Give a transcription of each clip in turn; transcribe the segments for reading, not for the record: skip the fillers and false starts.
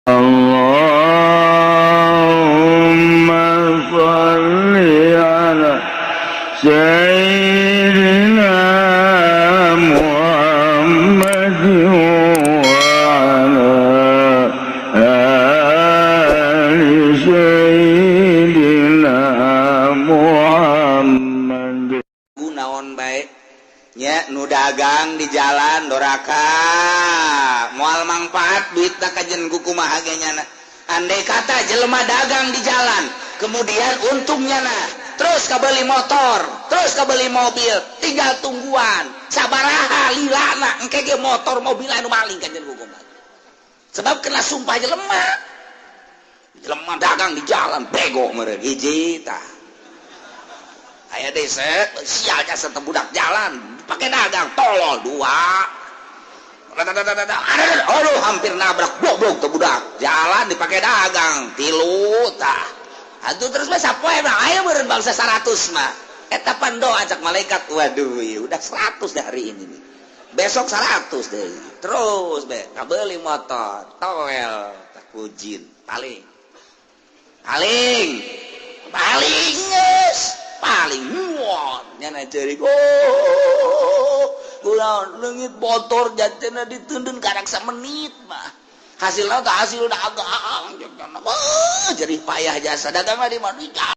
اللهم صل على سيدنا محمد وعلى آل سيدنا محمد. Naon bae nya nu dagang di jalan doraka, moal mangfaat duitna kajen ku kumaha ge nyana. Andai kata jelema dagang di jalan, kemudian untungnya nah terus kabeli motor, terus kabeli mobil, tinggal tungguan sabaraha lilana, engke ge motor mobil anu maling kajen ku kumaha, sebab kena sumpah jelema. Jelema dagang di jalan bego meureun. Hiji tah aya desa sial jasa budak jalan pakai dagang tolol. Dua, aduh, hampir nabrak, goblok tuh budak jalan dipakai dagang. Tilu tah atuh, terus mah sapoe mah aya meureun bangsa 100 mah. Eta pan doa cak malaikat, waduh ya, udah 100 deh hari ini nih, besok 100 deh, terus be kabeli motor toel tak kujin, paling paling paling geus paling muat nyana ceurik, oh kunaon leungit motor jatena ditundun karak samenit mah hasilna teh hasil dagang. Oh, jadi payah jasa dagang mah di mana.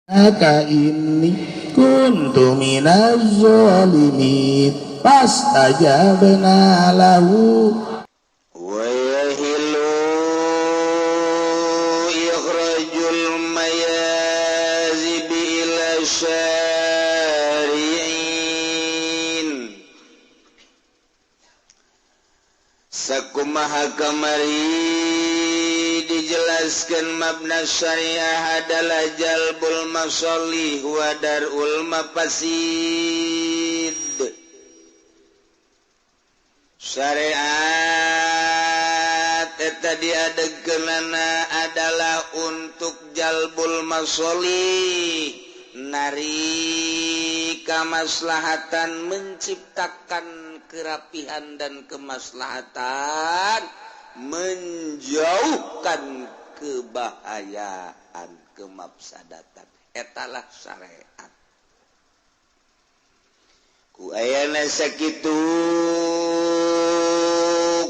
إني كنت من الظالمين فاستجبنا له. ويهل إخراج الميازب إلى الشارعين. Sakumaha kamari dijelaskan, mabna syariah adalah jalbul masolih wa darul mafasid. Syariat eta diadegkeunana adalah untuk jalbul masolih, nari kamaslahatan, menciptakan kerapihan dan kemaslahatan, menjauhkan kebahayaan, kemafsadatan. Etalah syariat. Ku ayana sakitu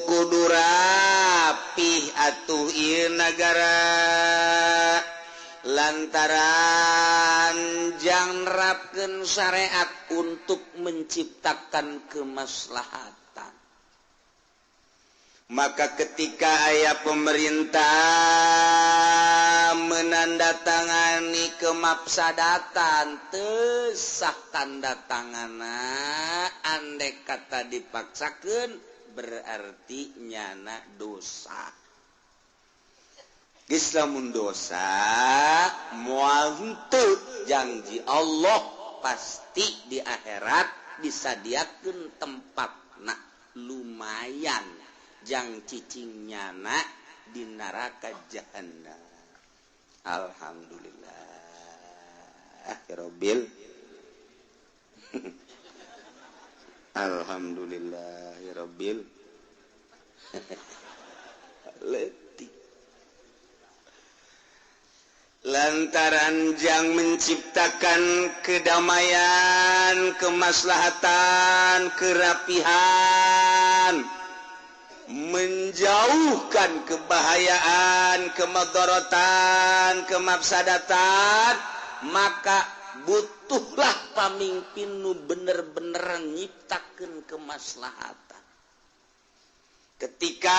kudu rapih atuh ieu nagara, lantaran jang nerapkeun syariat untuk menciptakan kemaslahatan. Maka ketika aya pemerintah menandatangani kemafsadatan, teu sah tanda tangana. Andai kata dipaksakan, berarti nyana dosa. Islamun dosa moal henteu, janji Allah pasti di akhirat disadiakeun tempatna lumayan jang cicing nyana di neraka jahannam. Alhamdulillah ya alhamdulillah ya rabbil letik. Lantaran jang menciptakan kedamaian, kemaslahatan, kerapihan, menjauhkan kebahayaan, kemadorotan, kemafsadatan, maka butuhlah pamimpin nu bener-bener nyiptakeun kemaslahatan. Ketika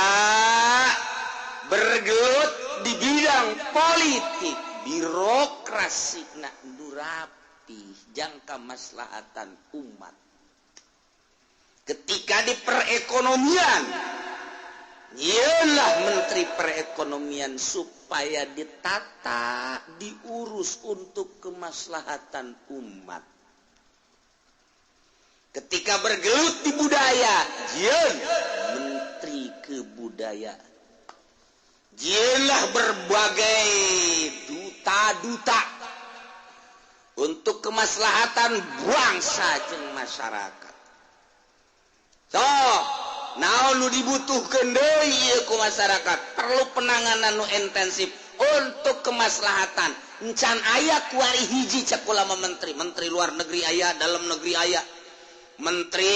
bergelut di bidang politik, birokrasi nak rapi jang kamaslahatan umat. Ketika di perekonomian, ialah menteri perekonomian supaya ditata, diurus untuk kemaslahatan umat. Ketika bergelut di budaya, jieun menteri kebudayaan, jieulah berbagai duta-duta untuk kemaslahatan bangsa jeung masyarakat. So Naon nu dibutuhkeun deui ieu ku masyarakat? Perlu penanganan nu intensif untuk kemaslahatan. Encan aya kuari hiji cek ulama menteri, menteri luar negeri aya, dalam negeri aya, menteri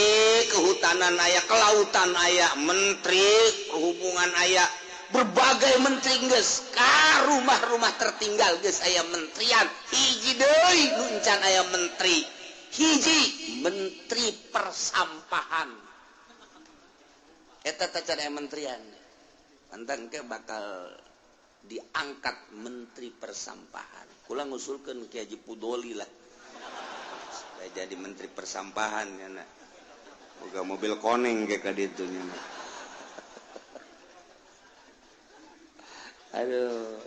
kehutanan aya, kelautan aya, menteri perhubungan aya, berbagai menteri geus ka rumah-rumah tertinggal geus aya menterian. Hiji deui nu encan aya menteri, hiji menteri persampahan. Eta teh can aya menterian. Pantang ke bakal diangkat menteri persampahan. Kula ngusulkeun Ki Haji Pudoli lah supaya jadi menteri persampahan ya nak. Boga mobil koneng ke ka ditu nya. Aduh.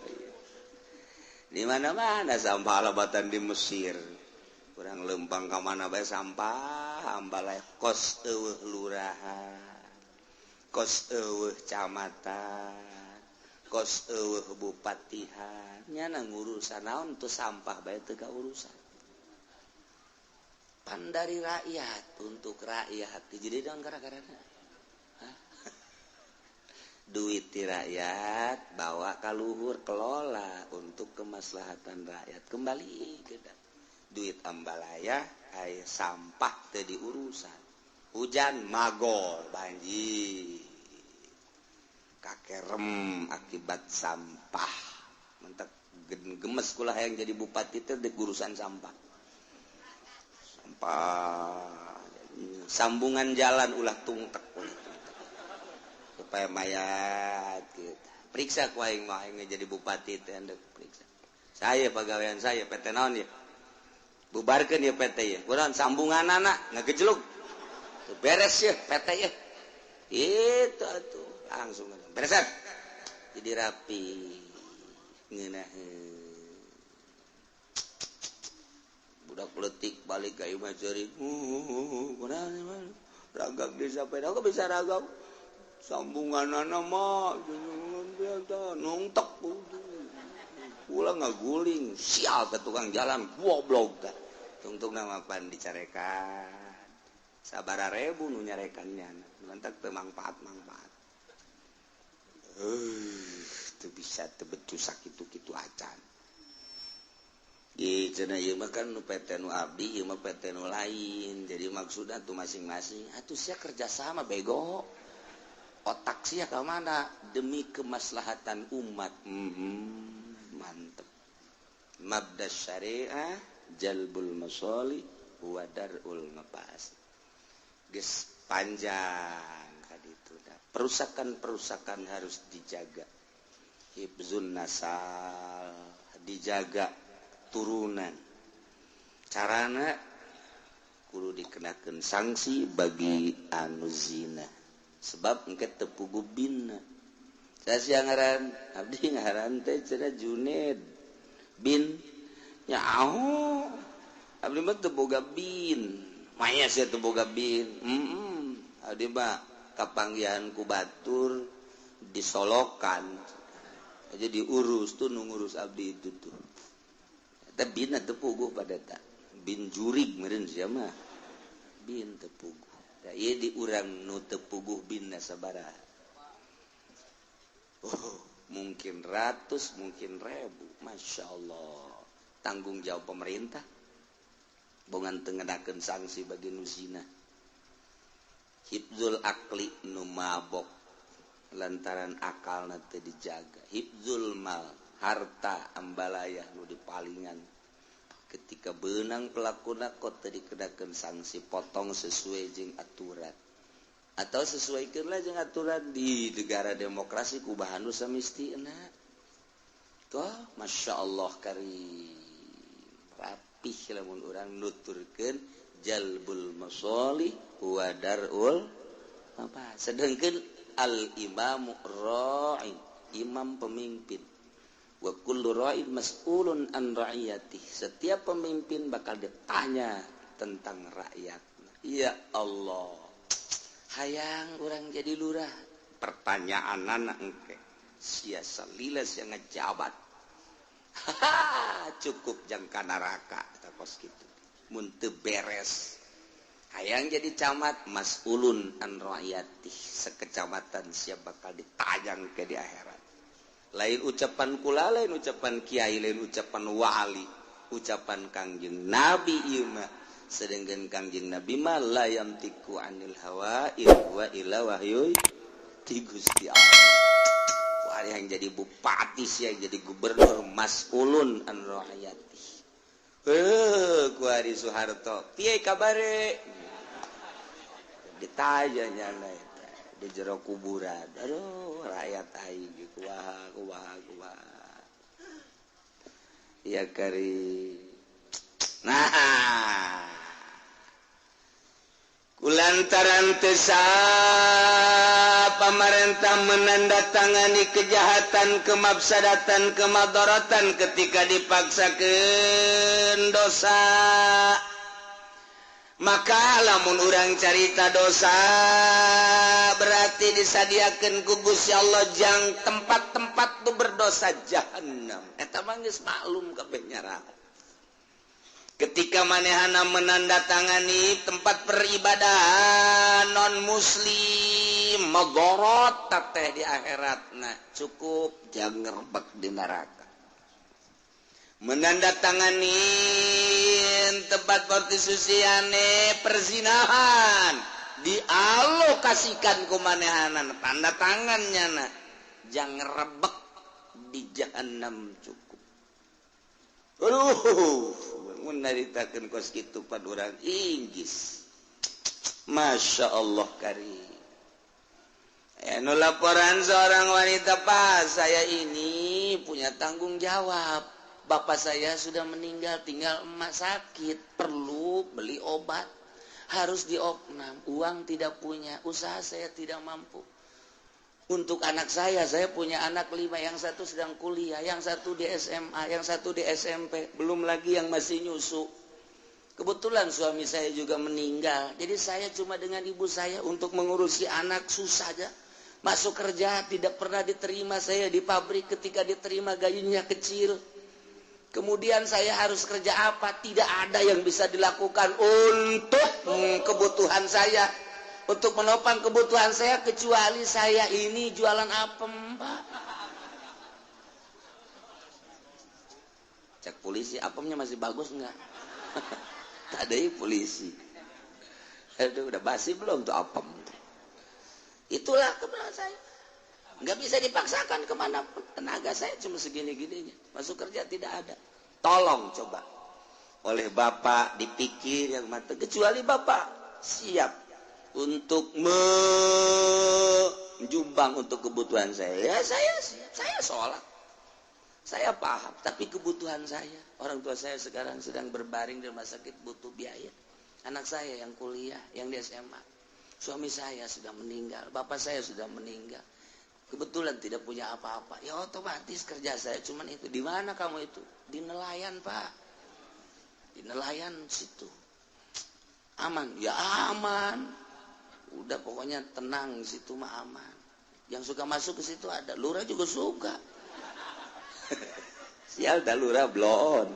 Di mana-mana sampah labatan di Mesir. Kurang lempang ka mana bae sampah, ambalaya kos eueuh lurahan, kos eueuh camatan, kos eueuh bupatihan. Nyana ngurusan naon tuh sampah bae teu urusan. Pan dari rakyat untuk rakyat. Jadi dong gara-gara duit di rakyat bawa ka luhur, kelola untuk kemaslahatan rakyat, kembali ke duit ambalaya aya sampah teu diurusan, hujan magol banjir kakerem akibat sampah. Mentek gemes kula hayang jadi bupati teh dek urusan sampah. Sampah sambungan jalan ulah tungtek supaya mayat gitu. Periksa ku aing mah aing jadi bupati teh endek periksa. Saya pagawean saya PT naon ya? Bubarkeun ya PT ya. Kunaon sambunganana ngagejlug. Teu beres ya PT ya. Itu atuh langsung beresan. Jadi rapi ngeunaheun. Budak letik balik ka imah ceurik. Kunaon ragag desa peda bisa ragag. Sambunganana mah nungtek pulang ngaguling sial ke tukang jalan goblok tah tungtung nama pan dicarekan sabaraha rebu nu nyarekannya lantak teu mangpaat-mangpaat teu bisa teu becus sakitu-kitu acan di cenah ieu mah kan nu PT nu abdi ieu mah PT nu lain jadi maksudna tuh masing-masing atuh sia kerja sama bego otak sia ka mana demi kemaslahatan umat. Mantep. Mabda syariah jalbul masalih wa darul mafasid. Geus panjang kaditu dah. Perusakan-perusakan harus dijaga. Hibzun nasal dijaga turunan. Carana kudu dikenakeun sanksi bagi anu zina. Sebab engke teu puguh binna. Saya sia ngaran abdi ngaran teh cenah Juned bin nyaho. Abdi mah teu boga bin. Maya sia teu boga bin. Abdi mah kapanggihan ku batur disolokan. Aja diurus tuh nu ngurus abdi itu tuh. Eta binna teu puguh pada ta. Bin jurig meureun sia mah. Bin teu puguh. Ieu di urang nu teu puguh binna sabaraha. Oh, mungkin ratus, mungkin ribu. Masya Allah. Tanggung jawab pemerintah. Bongan teu ngenakeun sanksi bagi nu zina. Hibzul akli nu mabok lantaran akalna teu dijaga. Hibzul mal, harta ambalaya nu dipalingan. Ketika benang pelakuna kok teu dikenakeun sanksi, potong sesuai jeung aturan atau sesuaikeunlah jeung aturan di negara demokrasi kubahan nu samistina. Toh Masya Allah karim rapih lamun urang nuturkeun jalbul masalih wa darul apa. Sedangkeun al imamu ra'in, imam pemimpin. Wa kullu ra'in mas'ulun an ra'iyatih. Setiap pemimpin bakal ditanya tentang rakyat. Ya Allah. Hayang urang jadi lurah. Pertanyaanana engke. Sia salila sia ngejabat. Haha, cukup jangka neraka eta kos kitu. Mun teu beres. Hayang jadi camat mas'ulun an ra'yatih, sekecamatan siap bakal ditayang ke di akhirat. Lain ucapan kula, lain ucapan kiai, lain ucapan wali, ucapan Kangjeng Nabi ieu mah. Sedangkan Kangjeng Nabi mah la yamtiku anil hawa in huwa illa wahyu ti Gusti Allah. Wah, yang jadi bupati sih, yang jadi gubernur mas'ulun an ra'yatih. Kuari Soeharto, piye kabare? Ditanya nyana eta di jero kuburan. Aduh, rakyat aing kumaha kumaha kumaha. Ya kari. Nah, kulantaran tesa pamarentah menandatangani kejahatan, kemafsadatan, kemadaratan ketika dipaksakeun dosa. Maka lamun urang carita dosa berarti disadiakeun ku Gusti Allah jang tempat-tempat tu berdosa jahannam. Eta mah geus maklum kabeh nyarah. Ketika manehana menandatangani tempat peribadahan non muslim magorot teh di akhirat, nah cukup jangan ngerebek di neraka. Menandatangani tempat prostitusiane perzinahan dialokasikan ku manehanan tanda tangannya, nah jangan ngerebek di jahanam cukup. Aduh, menaritakeun kos kitu pad urang Inggris. Masya Allah kari. Anu laporan seorang wanita, Pak, saya ini punya tanggung jawab. Bapak saya sudah meninggal, tinggal emak sakit, perlu beli obat, harus diopnam, uang tidak punya, usaha saya tidak mampu. Untuk anak saya punya anak 5, yang satu sedang kuliah, yang satu di SMA, yang satu di SMP, belum lagi yang masih nyusu. Kebetulan suami saya juga meninggal, jadi saya cuma dengan ibu saya untuk mengurusi anak susah aja. Masuk kerja tidak pernah diterima saya di pabrik, ketika diterima gajinya kecil. Kemudian saya harus kerja apa? Tidak ada yang bisa dilakukan untuk kebutuhan saya. Untuk menopang kebutuhan saya kecuali saya ini jualan apem, Pak. Cek polisi, apemnya masih bagus enggak? Tadi polisi. Aduh, udah basi belum tuh apem. Itulah kebenaran saya. Nggak bisa dipaksakan kemana pun. Tenaga saya cuma segini-gininya. Masuk kerja tidak ada. Tolong coba. Oleh Bapak dipikir yang matang. Kecuali Bapak siap untuk menjumbang untuk kebutuhan saya. Ya saya siap. Saya sholat. Saya paham. Tapi kebutuhan saya. Orang tua saya sekarang sedang berbaring di rumah sakit butuh biaya. Anak saya yang kuliah, yang di SMA. Suami saya sudah meninggal. Bapak saya sudah meninggal. Kebetulan tidak punya apa-apa. Ya otomatis kerja saya cuman itu. Di mana kamu itu? Di nelayan, Pak. Di nelayan situ. Aman? Ya aman. Udah pokoknya tenang, situ mah aman. Yang suka masuk ke situ ada. Lurah juga suka. Sial dah lurah blon.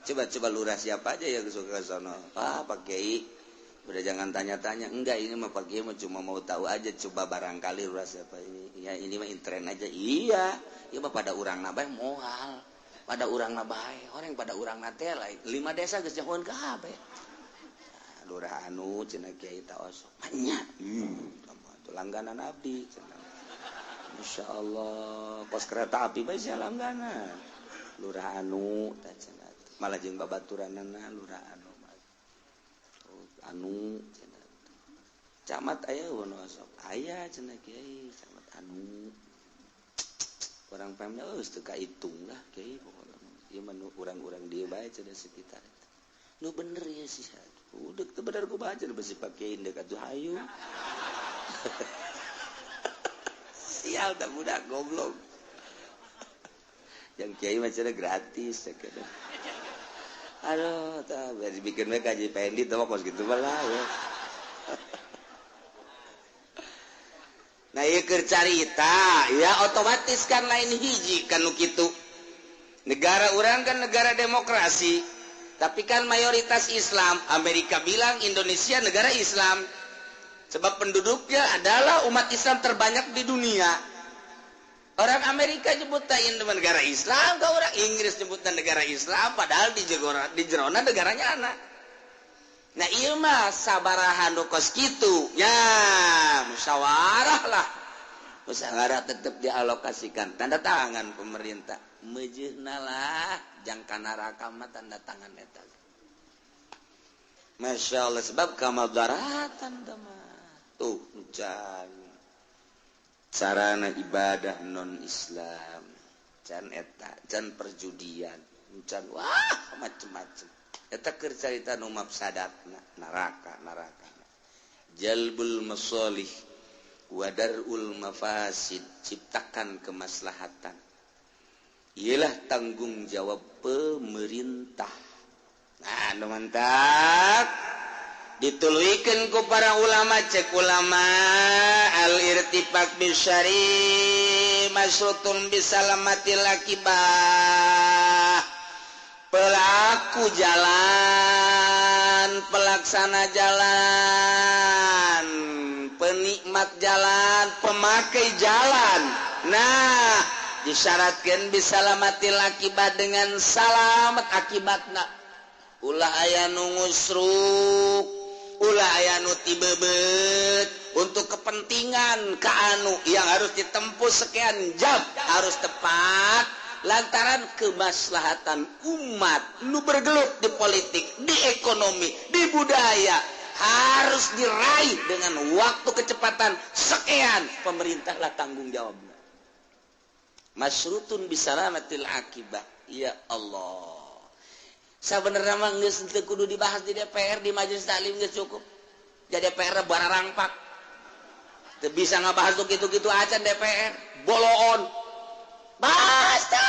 Coba-coba lurah siapa aja yang suka ke sono. Pak, Pak Kiai. Udah jangan tanya-tanya. Enggak, ini mah Pak Kiai cuma mau tahu aja, coba barangkali lurah siapa ini. Ya ini mah intern aja. Iya, ieu mah pada urang nabae moal. Pada urang nabae, orang pada urang nate lain. 5 desa geus jahoan kabeh. Nah, lurah anu cenah Kiai ta osok. Manya. Tuh langganan abdi cenah. Masya Allah, kos kereta api bae sia langganan. Lurah anu tah cenah. Malah jeung babaturanana lurah anu. Anu cenah. Camat aya wono sok aya cenah kiai camat anu. Orang pemda geus teu kaitung lah kiai pokona. Ieu mah nu urang-urang dieu bae cenah sekitar eta. Nu bener ya sih. Udah teu bener ku bae cenah besi pakein deuk atuh hayu. Sial dah budak goblok. Yang kiai mah cenah gratis cenah. Aduh, tah bikin we kaji pendi teh kos kitu mah lah ya. Nah, ieu keur carita, ya otomatis kan lain hiji kan nu kitu. Negara urang kan negara demokrasi. Tapi kan mayoritas Islam. Amerika bilang Indonesia negara Islam. Sebab penduduknya adalah umat Islam terbanyak di dunia. Orang Amerika nyebutin negara Islam, kau orang Inggris nyebutan negara Islam, padahal di jerona negaranya anak. Nah iya mah sabaraha nu kos kitu ya musyawarah lah. Musyawarah tetap dialokasikan tanda tangan pemerintah. Mejeuhna lah jangka neraka mah tanda tangan eta. Masya Allah sebab kamadaratan mah tuh can sarana ibadah non Islam can eta can perjudian can wah macem-macem eta keur carita nu mafsadatna neraka neraka jalbul masalih wadarul mafasid ciptakan kemaslahatan ialah tanggung jawab pemerintah. Nah nu mantap dituluikeun ku para ulama cek ulama al irtifaq bisyari masrutun bisalamatil akibah pelaku jalan pelaksana jalan penikmat jalan pemakai jalan. Nah disyaratkan bisalamatil akibat dengan salamat akibatna ulah aya nu ngusruk ulah aya nu tibebet untuk kepentingan ka anu yang harus ditempuh sekian jam harus tepat lantaran kemaslahatan umat nu bergelut di politik di ekonomi di budaya harus diraih dengan waktu kecepatan sekian pemerintah lah tanggung jawabnya masrutun bisalamatil akibah. Ya Allah sabenerna mah geus teu kudu dibahas di DPR di majelis taklim geus cukup. Jadi DPR bararangpak teu bisa ngabahas tuh kitu-kitu acan DPR boloon basta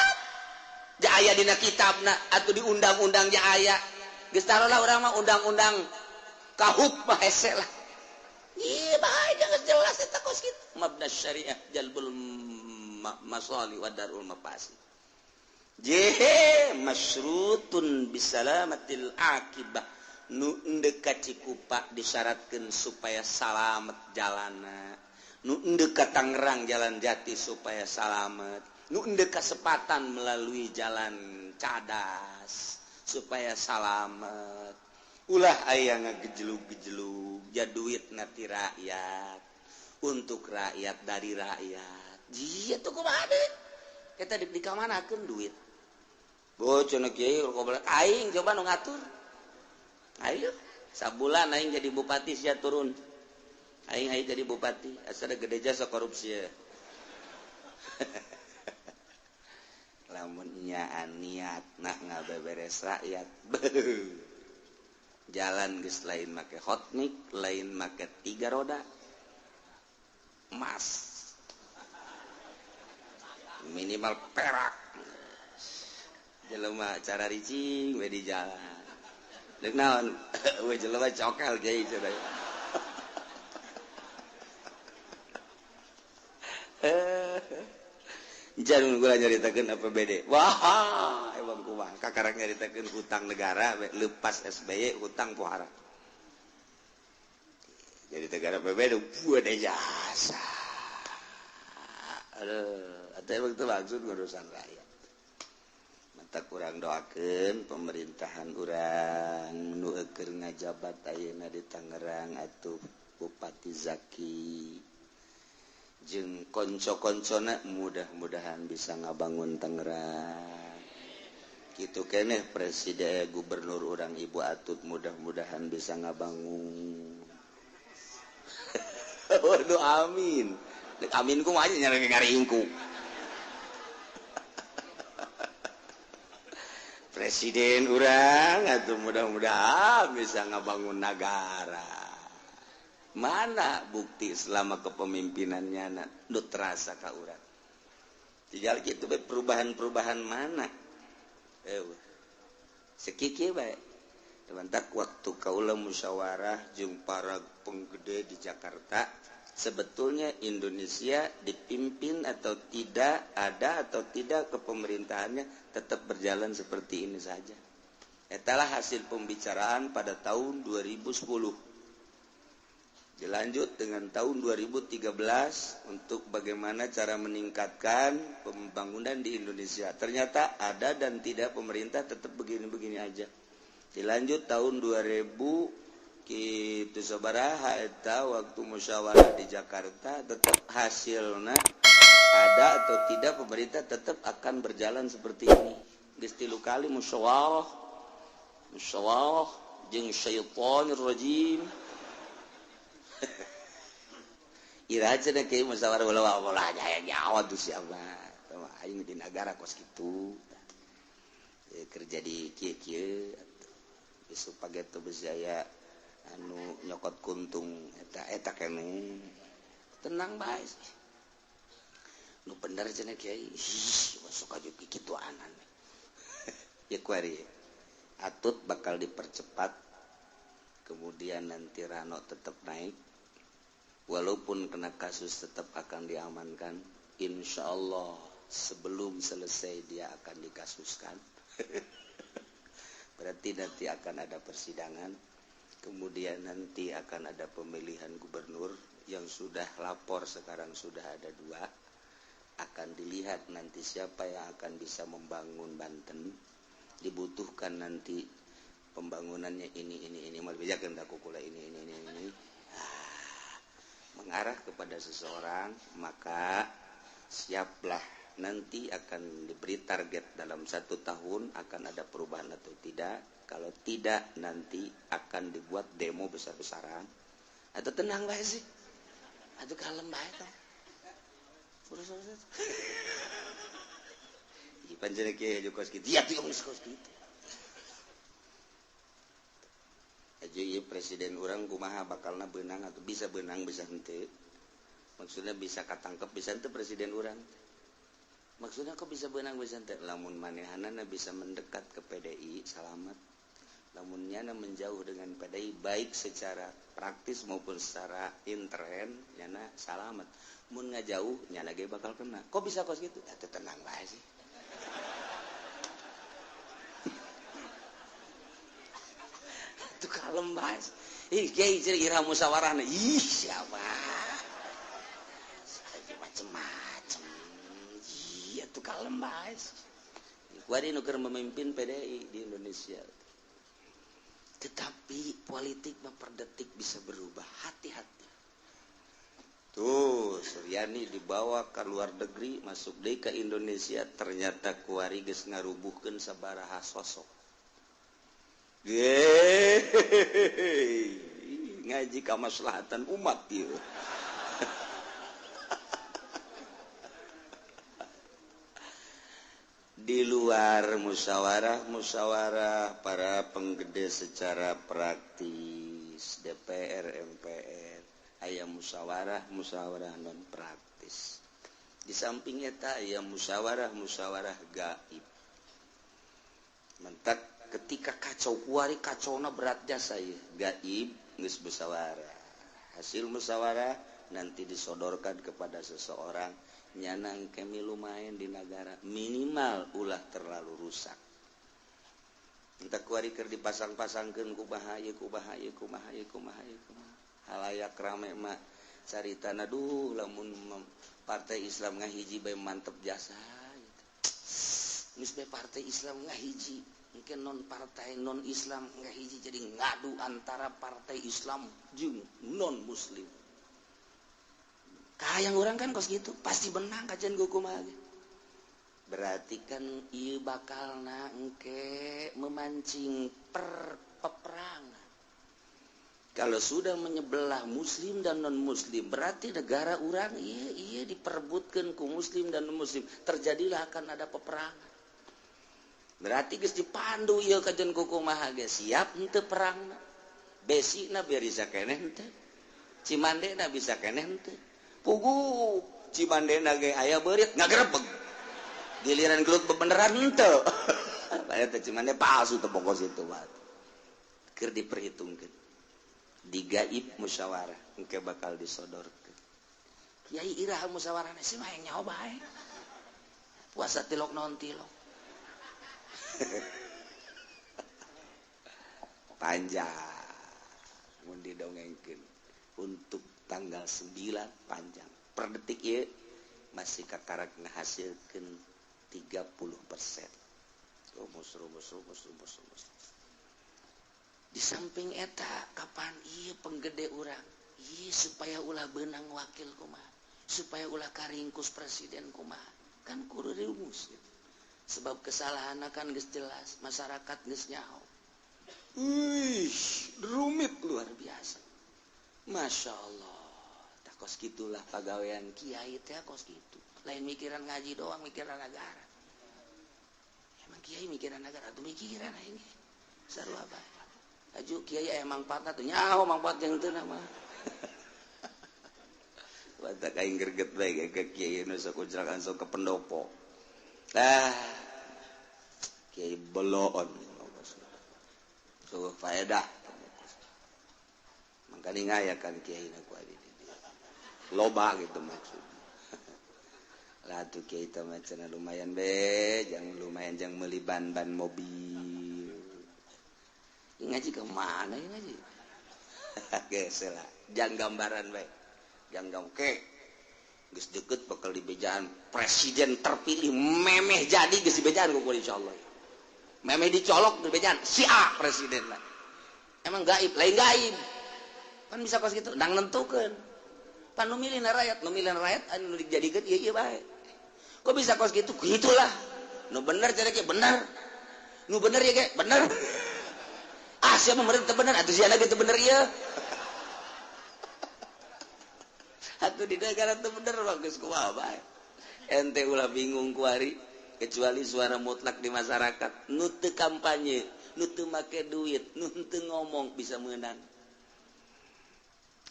ja aya dina kitabna atuh di undang-undang ja aya geus tarolah urang mah undang-undang kahup mah hese lah. Ieu bae geus jelas eta kos kitu mabna syariah jalbul masalih wa darul mafasid. Jehe masrutun bisalamatil akibah nu endek ka Cikupa disyaratkeun supaya salamet jalana nu endek ka Tangerang jalan Jati supaya salamet nu endek ka Sepatan melalui jalan Cadas supaya salamet ulah aya ngagejelug-gejelug ja duitna ti rakyat untuk rakyat dari rakyat jia tuh kumaha deui eta dikamanakeun duit bocor kiai goblok aing coba nu ngatur ayo sabulan aing jadi bupati sia turun aing aing jadi bupati asa gede jasa korupsi ya. Lamun nyaan niat nak ngabeberes rakyat jalan geus lain make hotmix lain make 3 roda emas minimal perak jelema cara ricing we di jalan deuk naon we jelema cokel kiai cenah Jangan gua nyaritakeun APBD. Wah, emang kumaha kakarek nyaritakeun hutang negara we lepas SBY hutang pohara. Jadi negara APBD buat jasa. Aduh, atuh emang teu maksud ngurusan rakyat. Mata kurang doakeun pemerintahan urang nu keur ngajabat ayeuna di Tangerang atuh Bupati Zaki jeung konco-koncona mudah-mudahan bisa ngabangun Tangerang. Kitu keneh presiden gubernur urang Ibu Atut mudah-mudahan bisa ngabangun. Waduh amin. Amin ku mah aja nyari ngaringku. Presiden urang atuh mudah-mudahan bisa ngabangun nagara. Mana bukti selama kepemimpinannya nu terasa ka urang. Tinggal gitu bae perubahan-perubahan mana? Sekiki bae. Temantak waktu kaula musyawarah jeung para penggede di Jakarta, sebetulnya Indonesia dipimpin atau tidak, ada atau tidak kepemerintahannya tetap berjalan seperti ini saja. Etalah hasil pembicaraan pada tahun 2010. Dilanjut dengan tahun 2013 untuk bagaimana cara meningkatkan pembangunan di Indonesia. Ternyata ada dan tidak pemerintah tetap begini-begini aja. Dilanjut tahun 2000 kitu sabaraha eta waktu musyawarah di Jakarta, tetap hasilna ada atau tidak pemerintah tetap akan berjalan seperti ini. Geus 3 kali musyawarah, musyawarah jeung syaitonir rajim. Ira cenah kieu musyawarah ulah ulah aya nyawa tuh siapa. Aing di nagara kos kitu. Kerja di kieu-kieu besok pageto berjaya anu nyokot kuntung eta eta kene tenang bae nu bener cenah kiai sok aja kikituanan ya kuari atut bakal dipercepat, kemudian nanti Rano tetap naik walaupun kena kasus tetap akan diamankan, insyaallah sebelum selesai dia akan dikasuskan. Berarti nanti akan ada persidangan, kemudian nanti akan ada pemilihan gubernur yang sudah lapor sekarang sudah ada 2, akan dilihat nanti siapa yang akan bisa membangun Banten, dibutuhkan nanti pembangunannya ini mal bejakeun da kukula ini. Mengarah kepada seseorang, maka siaplah nanti akan diberi target dalam 1 tahun akan ada perubahan atau tidak. Kalau tidak nanti akan dibuat demo besar-besaran. Atau tenang bae sih, atau kalem bae tah. Urus-urus. Ieu panjenengan kieu kos kitu. Ya tuh geus kos kitu. Aja ieu presiden urang kumaha bakalna beunang atau bisa beunang bisa henteu. Maksudnya bisa katangkep bisa henteu presiden urang. Maksudnya kok bisa beunang bisa henteu? Lamun manehanana bisa mendekat ke PDI salamat. Lamun nyana menjauh dengan PDI baik secara praktis maupun secara intern nyana salamat. Mun ngajauh nyana ge bakal kena. Kok bisa kos gitu? Atuh tenang bae sih. Atuh kalem bae. Ih kiai cenah ira musyawarahna. Ih siapa? Macem-macem. Iya tuh kalem bae. Kuari nu keur memimpin PDI di Indonesia. Tetapi politik mah per detik bisa berubah, hati-hati. Tuh Suryani dibawa ke luar negeri, masuk deui ke Indonesia, ternyata kuari geus ngarubuhkeun sabaraha sosok. Yeay, ngaji kamaslahatan umat ieu. Di luar musyawarah-musyawarah para penggede secara praktis DPR MPR aya musyawarah-musyawarah non praktis. Di samping eta aya musyawarah-musyawarah gaib. Mentak ketika kacau kuari kacauna berat jasa ieu gaib geus musyawarah. Hasil musyawarah nanti disodorkan kepada seseorang nyanang kemi lumayan di negara minimal ulah terlalu rusak. Entah kuari keur dipasang-pasangkeun kumaha ieu kumaha ieu kumaha ieu kumaha ieu kumaha. Halayak rame mah caritana duh lamun partai Islam ngahiji bae mantep jasa gitu. Geus bae partai Islam ngahiji, mungkin non partai non Islam ngahiji jadi ngadu antara partai Islam jeung non muslim. Kayang orang kan kos gitu pasti benang kajian gue kumaha. Berarti kan ieu bakalna engke memancing peperangan. Kalau sudah menyebelah muslim dan non muslim berarti negara orang ieu diperebutkeun ku muslim dan non muslim, terjadilah akan ada peperangan. Berarti geus dipandu ieu kajian ku kumaha ge siap henteu perangna. Besina bisa keneh henteu. Cimandena bisa keneh henteu. Pugu Cimandena ge aya beurit ngagerebeg. Giliran gelut bebeneran henteu. Padahal teh Cimande palsu teh pokos itu mah. Keur diperhitungkeun. Digaib musyawarah engke bakal disodorkeun. Kiai iraha musyawarahna sih mah yang nyaho bae. Puasa tilok naon tilok. Panjang mun didongengkeun untuk tanggal 9 panjang. Per detik ieu masih kakarak ngahasilkeun 30%. Rumus rumus rumus rumus rumus. Di samping eta kapan ieu penggede urang? Ieu supaya ulah beunang wakil kumaha? Supaya ulah karingkus presiden kumaha? Kan kudu rumus gitu. Sebab kesalahan kan geus jelas, masyarakat geus nyaho. Wih, rumit luar biasa. Masya Allah. Tak kos gitulah pagawean kiai teh kos gitu. Lain mikiran ngaji doang, mikiran negara. Emang kiai mikiran negara tuh mikiran aing. Seru apa? Aju kiai aya mangfaatna tuh nyaho mangfaat jeung teu mah. Batak aing greget bae ke kiai nu sok ujrak langsung ke pendopo. Ah. Kiai beloon. So faedah. Makanya ngayakan kiai na ku adi loba gitu maksud. Lah tuh kiai teh mah cenah lumayan be, jang lumayan jang meuli ban-ban mobil. Ini ngaji ke mana ini ngaji? Geus lah, jang gambaran bae. Jang oke. Geus deket bakal dibejaan presiden terpilih memeh jadi geus dibejaan ku insyaallah. Memeh dicolok dibejaan si A presiden lah. Emang gaib, lain gaib. Kan bisa kos gitu, ndang nentukeun. Pan nu milih rakyat, nu milih rakyat anu dijadikeun ieu ieu bae. Kok bisa kos gitu? Gitulah. Nu bener cara ge bener. Nu bener ya ge bener. Ah siapa pemerintah bener atuh sia ge teu bener ieu. Atuh di negara teu bener mah geus kumaha bae. Ente ulah bingung kuari kecuali suara mutlak di masyarakat. Nu teu kampanye, nu teu make duit, nu teu ngomong bisa meunang.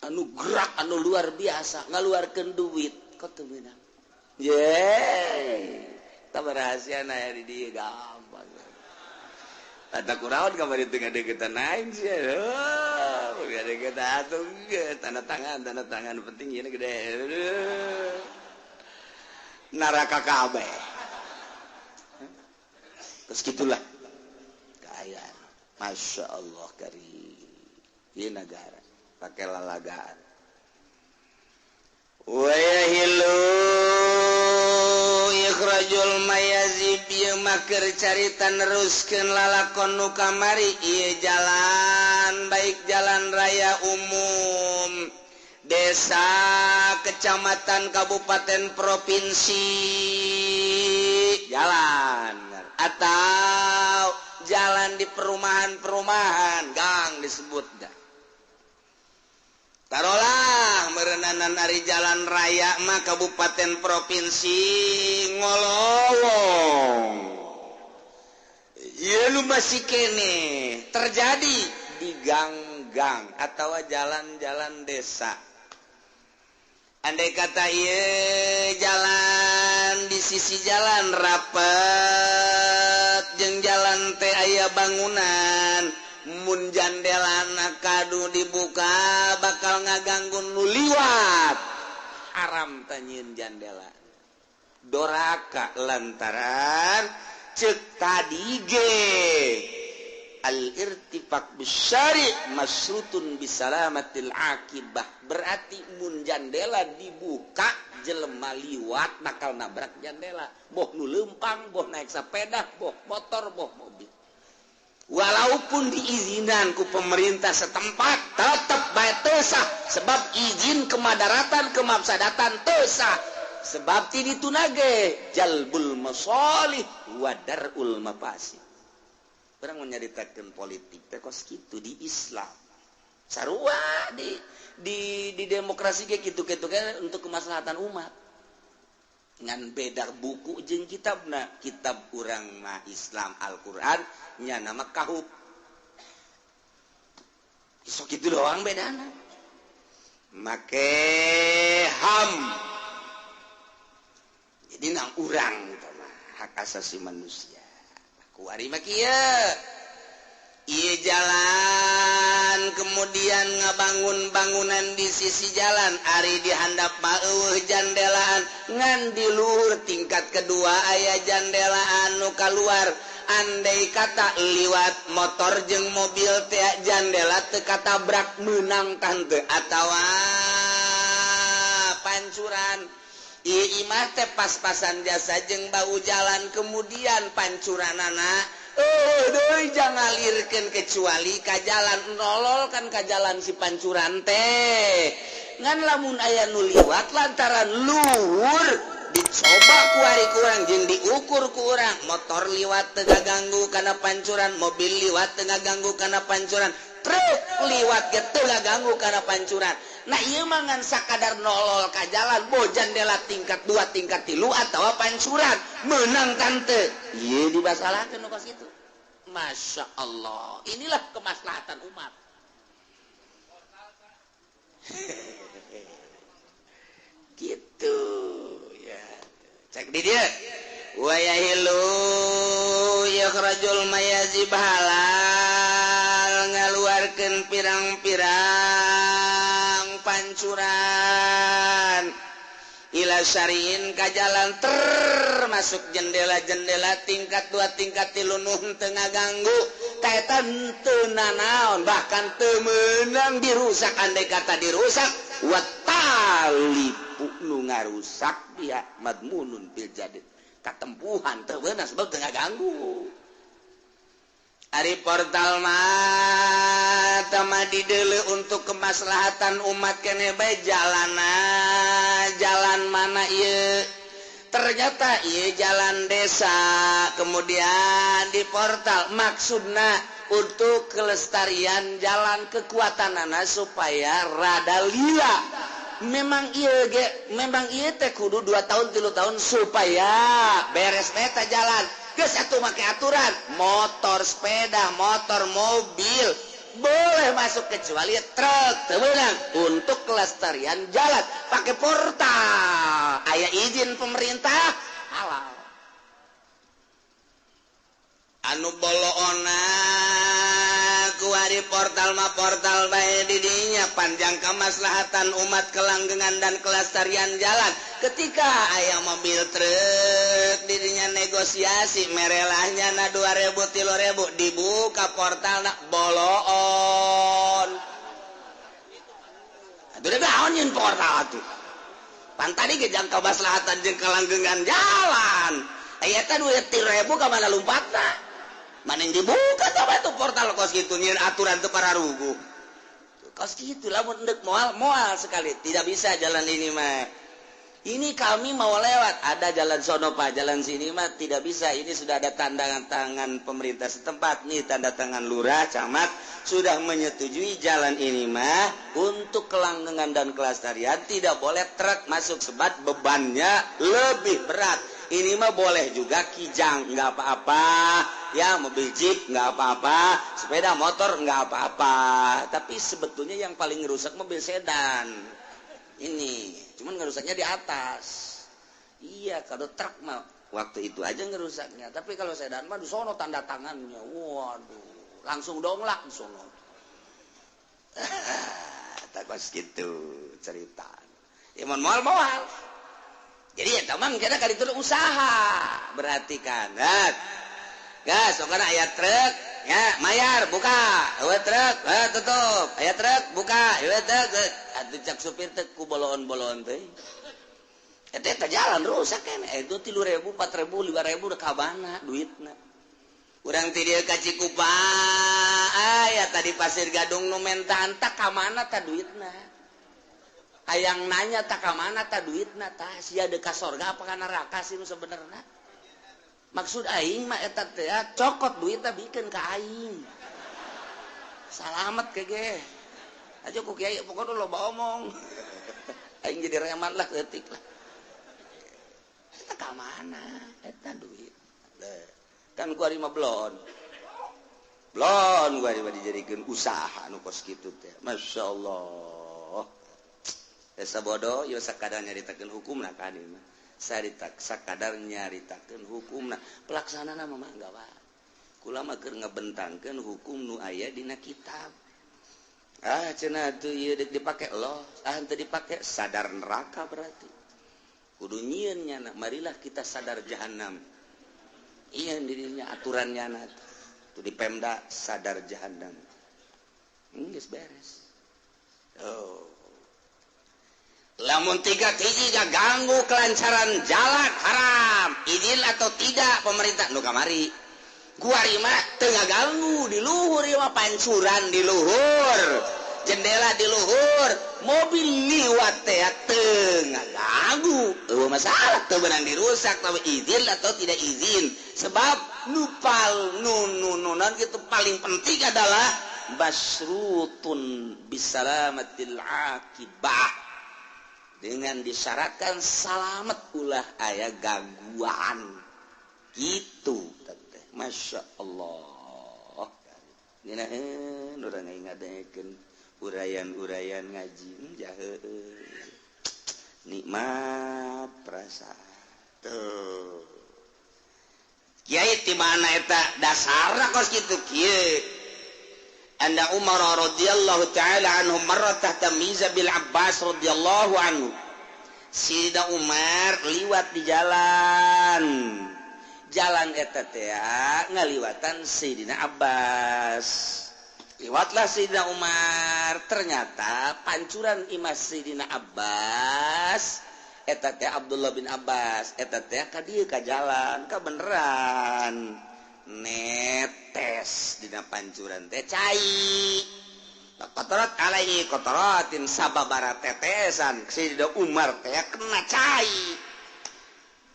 Anu gerak anu luar biasa ngaluarkeun duit kok teu meunang. Yeay, tah rahasia na di dieu gampang. Tata kuraon kamari teu ngadeukeutan aing sia. Oh, ngadeukeutan atuh geus tanda tangan penting ieu gede. Neraka kabeh. Terus gitulah kaayaan. Masya Allah karim. Ieu negara pakai lalagaan. Wa yahilu ikhrajul mayazib ieu maker carita neruskeun lalakon nu kamari ieu jalan baik jalan raya umum desa kecamatan kabupaten provinsi jalan atau jalan di perumahan-perumahan gang disebut dah. Tarolah merenanan ari jalan raya mah kabupaten provinsi ngolowong. Ieu nu masih kene terjadi di gang-gang atau jalan-jalan desa. Andai kata ieu jalan di sisi jalan rapet jeung jalan teh aya bangunan mun jandelana kadu dibuka bakal ngaganggu nu liwat haram tanyieun jandela doraka lantaran ceuk tadi ge al-irtifaq bisyari masrutun bisalamatil akibah berarti mun jandela dibuka jelema liwat bakal nabrak jandela boh nu leumpang boh naik sepeda boh motor boh mobil. Walaupun diizinan ku pemerintah setempat tetap bae teu sah sebab izin kemadaratan kemafsadatan teu sah sebab ti dituna ge jalbul masalih wa darul mafasid. Urang nyaritakeun politik teh kos kitu di Islam sarua di demokrasi ge kitu-kitu ge untuk kemaslahatan umat. Ngan beda buku jeung kitabna, kitab urang mah Islam Al-Qur'an nya nama Kahub. Sok kitu doang bedana. Make HAM. Jadi nang urang tah mah hak asasi manusia. Kuari mah kieu. Ieu jalan kemudian ngabangun bangunan di sisi jalan ari di handap mah eueuh jandelaan ngan di luhur tingkat kedua aya jandelaan nu kaluar Andai kata liwat motor jeung mobil teh jandela teu katabrak, menang tante atawa pancuran? Ieu imah teh pas-pasan jasa jeung bau jalan, kemudian pancuranana oh deui jangan ngalirkeun kecuali ka jalan, nolol kan ka jalan si pancuran teh. Ngan lamun aya nu liwat lantaran luhur, dicoba kuari kurang jeung diukur ku urang, motor liwat teu ganggu kana pancuran, mobil liwat teu ganggu kana pancuran, truk liwat ge teu ganggu kana pancuran. Nah, ieu mah ngan sakadar nolol ka jalan, bo jandela tingkat 2, tingkat 3 atawa pancuran, menang tante? Ieu dibasalahkeun nu kos kitu. Masya Allah, inilah kemaslahatan umat gitu ya. Cek di dia wa yahilu yakhrajul mayazib, halal ngaluarkeun pirang-pirang pancuran ila syariin ka jalan, termasuk jendela-jendela tingkat 2, tingkat 3 nu teu ngaganggu. Ta eta teu nanaon, bahkan teu meunang dirusak. Andai kata dirusak, wa talipu nu ngarusak dia madmunun bil jadid, katempuhan teu beunang sebab teu ngaganggu. Ari portal mah tama dideuleu untuk kemaslahatan umat kene bae. Jalana jalan mana ieu? Ternyata ieu jalan desa, kemudian di portal maksudna untuk kelestarian jalan, kekuatanana supaya rada lila. Memang ieu ge, memang ieu teh kudu 2 tahun 3 tahun supaya beres meta jalan. Geus atuh make aturan motor, sepeda motor, mobil boleh masuk kecuali truk teu meunang. Untuk kelestarian jalan pakai portal, aya izin pemerintah, halal. Anu boloona kuari portal mah portal bae didinya, panjang kemaslahatan umat, kelanggengan dan kelestarian jalan. Ketika aya mobil truk didinya negosiasi merelahnya na 2000 3000, dibuka portal na boloon. Atuh da naon nyeun portal atuh? Pan tadi ge jang kemaslahatan jeung kelanggengan jalan. Aya teh 3000 ka mana lompatna? Mana yang dibuka coba itu portal kos gitu, nyian aturan tuh para rugu kos gitu. Lamun ndek moal moal sekali tidak bisa jalan ini mah, ini kami mau lewat ada jalan sono pak, jalan sini mah tidak bisa, ini sudah ada tanda tangan pemerintah setempat nih, tanda tangan lurah camat sudah menyetujui jalan ini mah untuk kelanggengan dan kelestarian, tidak boleh truk masuk sebab bebannya lebih berat. Ini mah boleh juga kijang nggak apa-apa ya, mobil jeep nggak apa-apa, sepeda motor nggak apa-apa. Tapi sebetulnya yang paling ngerusak mobil sedan ini, cuman ngerusaknya di atas. Iya, kalau truk mah waktu itu aja ngerusaknya, tapi kalau sedan mah di sono tanda tangannya, waduh, langsung donglak di sono. Tak gitu cerita. Ya moal moal. Jadi ya teman kita kali itu usaha berarti kan. Gas, karena aya truk ya mayar buka, eueuh truk tutup, aya truk buka, eueuh truk. Atuh cak supir teh ku boloon-boloon teh. Eta teh jalan rusak kan. Itu 3.000, 4.000, 5.000 udah kabana duitna. Urang ti dieu ka Cikupa, aya tadi Pasir Gadung nu mentaan tak ka mana ta duitna. Hayang nanya tak ka mana ta duitna tah, sia deuk ka sorga apa ka neraka sih nu sebenarna? Maksud aing mah eta teh cokot duitna bikeun ka aing. Salamet kege. Aja ku kiai pokokna loba omong. Aing jadi reman lah leutik lah. Eta ka mana eta duit? Kan gua mah blon. Blon gua dijadikeun usaha nu kos kitu teh. Masyaallah. Desa bodoh yo sakadar nyaritakeun hukumna ka ieu mah. Saritak sakadar nyaritakeun hukumna, pelaksanana mah mangga wae. Kula mah keur ngebentangkeun hukum nu aya dina kitab. Ah cenah teu ieu deuk dipake loh, ah henteu dipake sadar neraka berarti. Kudu nyieun nyana, marilah kita sadar jahanam. Iya dirinya aturannya na tuh di Pemda sadar jahanam. Geus beres. Oh. Lamun tiga hiji ganggu kelancaran jalan haram, izin atau tidak pemerintah nu kamari. Kuari mah teu ngaganggu di luhur ieu mah pancuran di luhur, jendela di luhur, mobil liwat teh teu ngaganggu. Eueuh masalah teu beunang dirusak tapi izin atau tidak izin. Sebab nu pal nu nu nu gitu paling penting adalah basrutun bisalamatil akibah, dengan disyaratkan salamet ulah aya gangguan gitu teh. Masya Allah, ngeunaheun urang ngadengekeun uraian-uraian ngaji jahe nikmat perasaan tuh. Kiai di mana eta dasarna kos kitu kieu. Anna Umar radhiyallahu ta'ala anhu marra tahta mizabil Abbas radhiyallahu anhu. Sayyidina Umar liwat di jalan. Jalan eta teh ngaliwatan Sayyidina Abbas. Liwatlah Sayyidina Umar, ternyata pancuran imah Sayyidina Abbas eta teh Abdullah bin Abbas, eta teh ka dieu ka jalan, ka beneran netes dina pancuran teh cai. Kotorat alaihi kotoratin sababara tetesan Sayyidina Umar teh kena cai.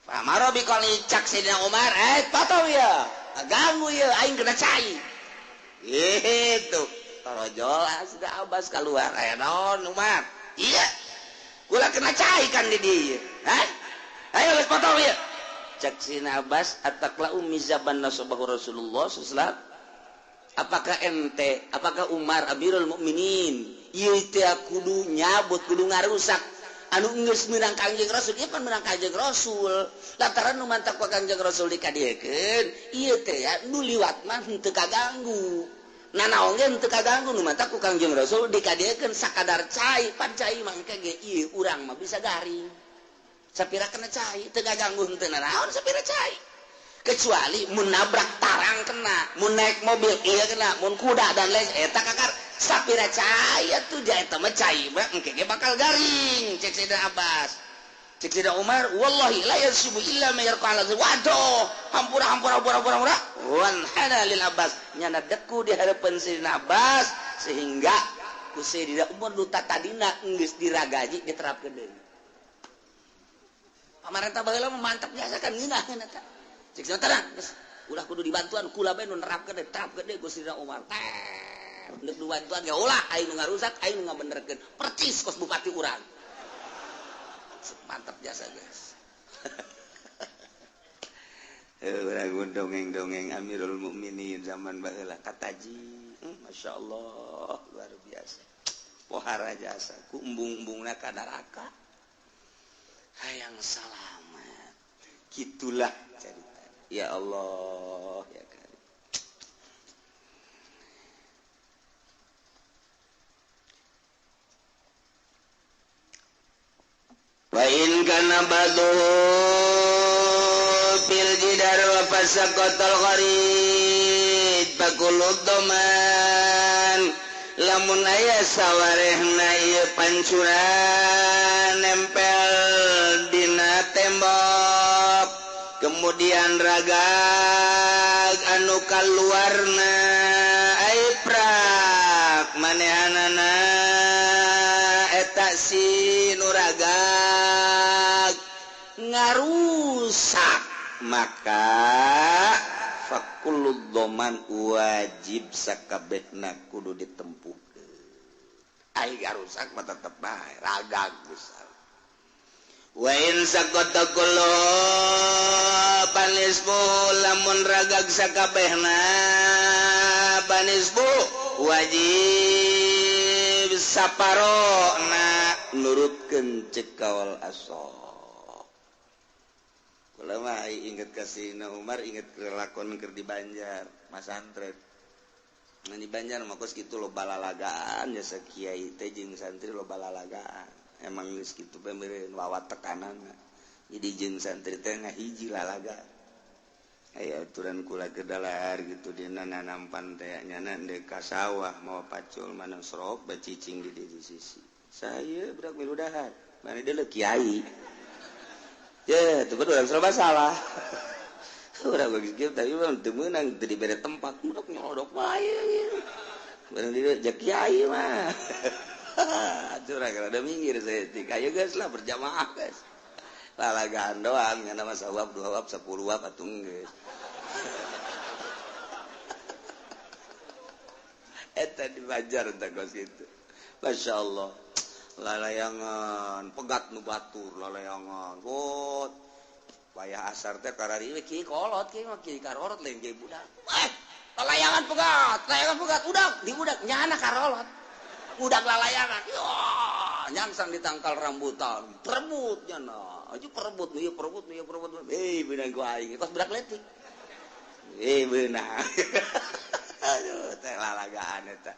Famaro biqali cak Sayyidina Umar, potong ya, ganggu ya, aing kena cai. Gitu. Torojol Sayyidina Abbas keluar, aya naon Umar? Iya. Kula kena cai kan di dieu. Hah? Ayo geus potong ya. Cak Sayyidina Abbas ataqla mizaban nasabahu Rasulullah sallallahu alaihi wasallam. Apakah ente, apakah Umar Amirul Mukminin ieu teh kudu nyabut, kudu ngarusak anu geus meunang Kangjeng Rasul? Ieu pan meunang Kangjeng Rasul. Lantaran nu mantak ku Kangjeng Rasul dikadiekeun, ieu teh nu liwat mah henteu kaganggu. Nanaon ge henteu kaganggu nu mantak ku Kangjeng Rasul dikadiekeun sakadar cai, pan cai mah engke ge ieu urang mah bisa garing. Sapira kena cai teu kaganggu henteu nanaon sapira cai. Kecuali mun nabrak tarang kena, mun naik mobil iya kena, mun kuda dan lain eta kakar sapira cai atuh ja eta mah cai mah engke ge bakal garing. Cek Sayyidina Abbas, cek Sayyidina Umar, wallahi la yasubu illa ma yarqa ala. Waduh, hampura hampura hampura hampura wan hana lil Abbas, nyana deku di hadapan Sayyidina Abbas sehingga ku Sayyidina Umar nu tatadina geus diragaji diterapkeun deui. Pamarentah baheula mah mantap biasa kan ngeunaheun eta. Cek tenang, ulah kudu dibantuan kula bae nu nerapkeun deui, terapkeun deui ku Sayyidina Umar. Teh, deuk dibantuan ge ulah aing nu ngarusak, aing nu ngabenerkeun. Percis kos bupati urang. Mantap jasa guys. Urang dongeng-dongeng Amirul Mukminin zaman baheula kataji, Masya Allah luar biasa. Pohara jasa ku embung-embungna ka neraka. Hayang salamat. Gitulah cerita. Ya Allah ya Karim. Wa in kana badu fil jidar wa fasaqatal gharid fakulud doman. Lamun aya sawarehna ieu pancuran nempel dina tembok, kemudian ragag anu kaluarna ai prak manehanana eta si nu ragag ngarusak, maka fakulud doman wajib sakabehna kudu ditempuhkeun. Ai ngarusak mah tetep bae ragag besar. Wa in saqata kullu panisbu lamun ragag sakabehna panisbu wajib saparona nurutkeun ceuk kaul asal. Kula mah inget ka Sayyidina Umar, inget kelakon keur di Banjar, masantren. Nah di Banjar mah kos kitu loba lalagaan jasa kiai teh jeung santri loba lalagaan. Emang geus kitu bae meureun wawat tekananna. Jadi jeung santri teh ngahiji lalaga. Aya aturan kula gedalar gitu dina nanampan teh nyana deuk ka sawah mawa pacul mana serok bacicing di sisi. Saya budak milu dahar, mana deuleu kiai. Ya, teu urang serba salah. Urang bagus kieu tapi mah teu meunang teu dibere tempat, budak nyolodok wae. Barang di dieu kiai mah. Curang rada minggir saya tik. Ayo guys lah berjamaah guys. Lalagaan doang nyana mah sawab 2 wab 10 wab atuh geus. Eta dibajar teh kos kitu. Masyaallah. Lalayangan pegat nu batur lalayangan. Got. Wayah asar teh karari we kieu kolot kieu mah kieu karorot lain kieu budak. Lalayangan pegat, layangan pegat udak di budak nyana karolot. Udak lalayangan. Yo, nyangsang ditangkal rambutan. Perebut nyana. Aja perebut, ieu perebut, ieu perebut. Beunang ku aing. Kos budak leutik. Beunang. Aduh, teh lalagaan eta.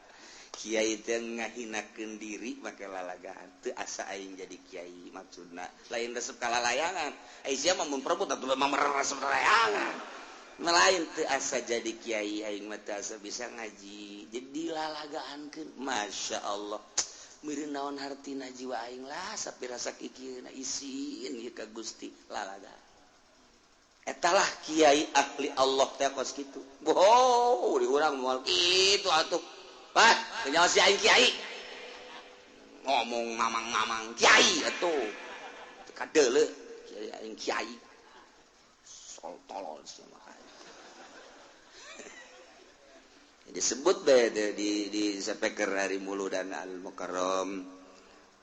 Kiai teh ngahinakeun diri make lalagaan. Teu asa aing jadi kiai maksudna. Lain resep ka lalayangan. Ai sia mah mun perebut atuh mah resep lalayangan. Lain teu asa jadi kiai aing mah teu asa bisa ngaji. Jadi lalagaankeun. Masya Allah. Meureun naon hartina jiwa aing lah sapirasa kikieuna isin ieu ka Gusti lalagaan. Etalah kiai ahli Allah teh kos kitu. Boh, di urang moal kitu atuh. Wah, kenyawa si aing kiai. Ngomong mamang-mamang kiai atuh. Teu kadeuleu kiai aing kiai. Sol tolol sia mah. Disebut be di speaker hari mulu dan al mukarram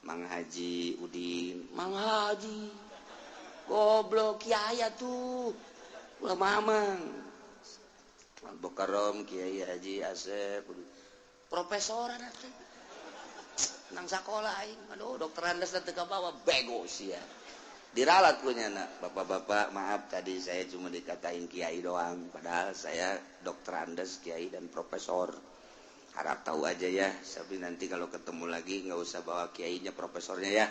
Mang Haji Udin. Mang Haji goblok kiai atuh. Ulah mamang. Al Mukarram Kiai Haji Asep profesoran atuh. Nang sakola aing aduh dokterandes teh ka bawa bego sia. Diralat ku nyana, bapak-bapak maaf tadi saya cuma dikatain kiai doang padahal saya dokterandes kiai dan profesor. Harap tahu aja ya, tapi nanti kalau ketemu lagi nggak usah bawa kiainya profesornya ya.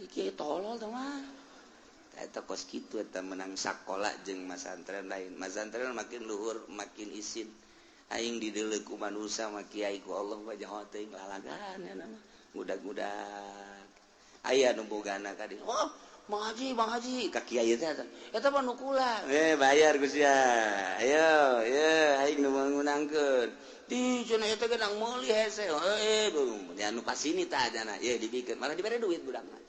Kiai tolol teh mah. Eta kos kitu eta menang sakola jeung masantren lain. Masantren makin luhur makin isin. Aing dideuleu ku manusa mah kiai ku Allah mah jaho teuing lalagaan nya mah. Ngudag-ngudag. Aya nu bogana ka dieu. Oh, Mang Haji ka kiai teh eta mah nu kula. Bayar ku sia. Ayo, ye aing nu mangunangkeun. Di cenah eta ge nang meuli hese. Heuh, nya nu pasini tah jana. Ye dibikeun malah dibere duit budak mah.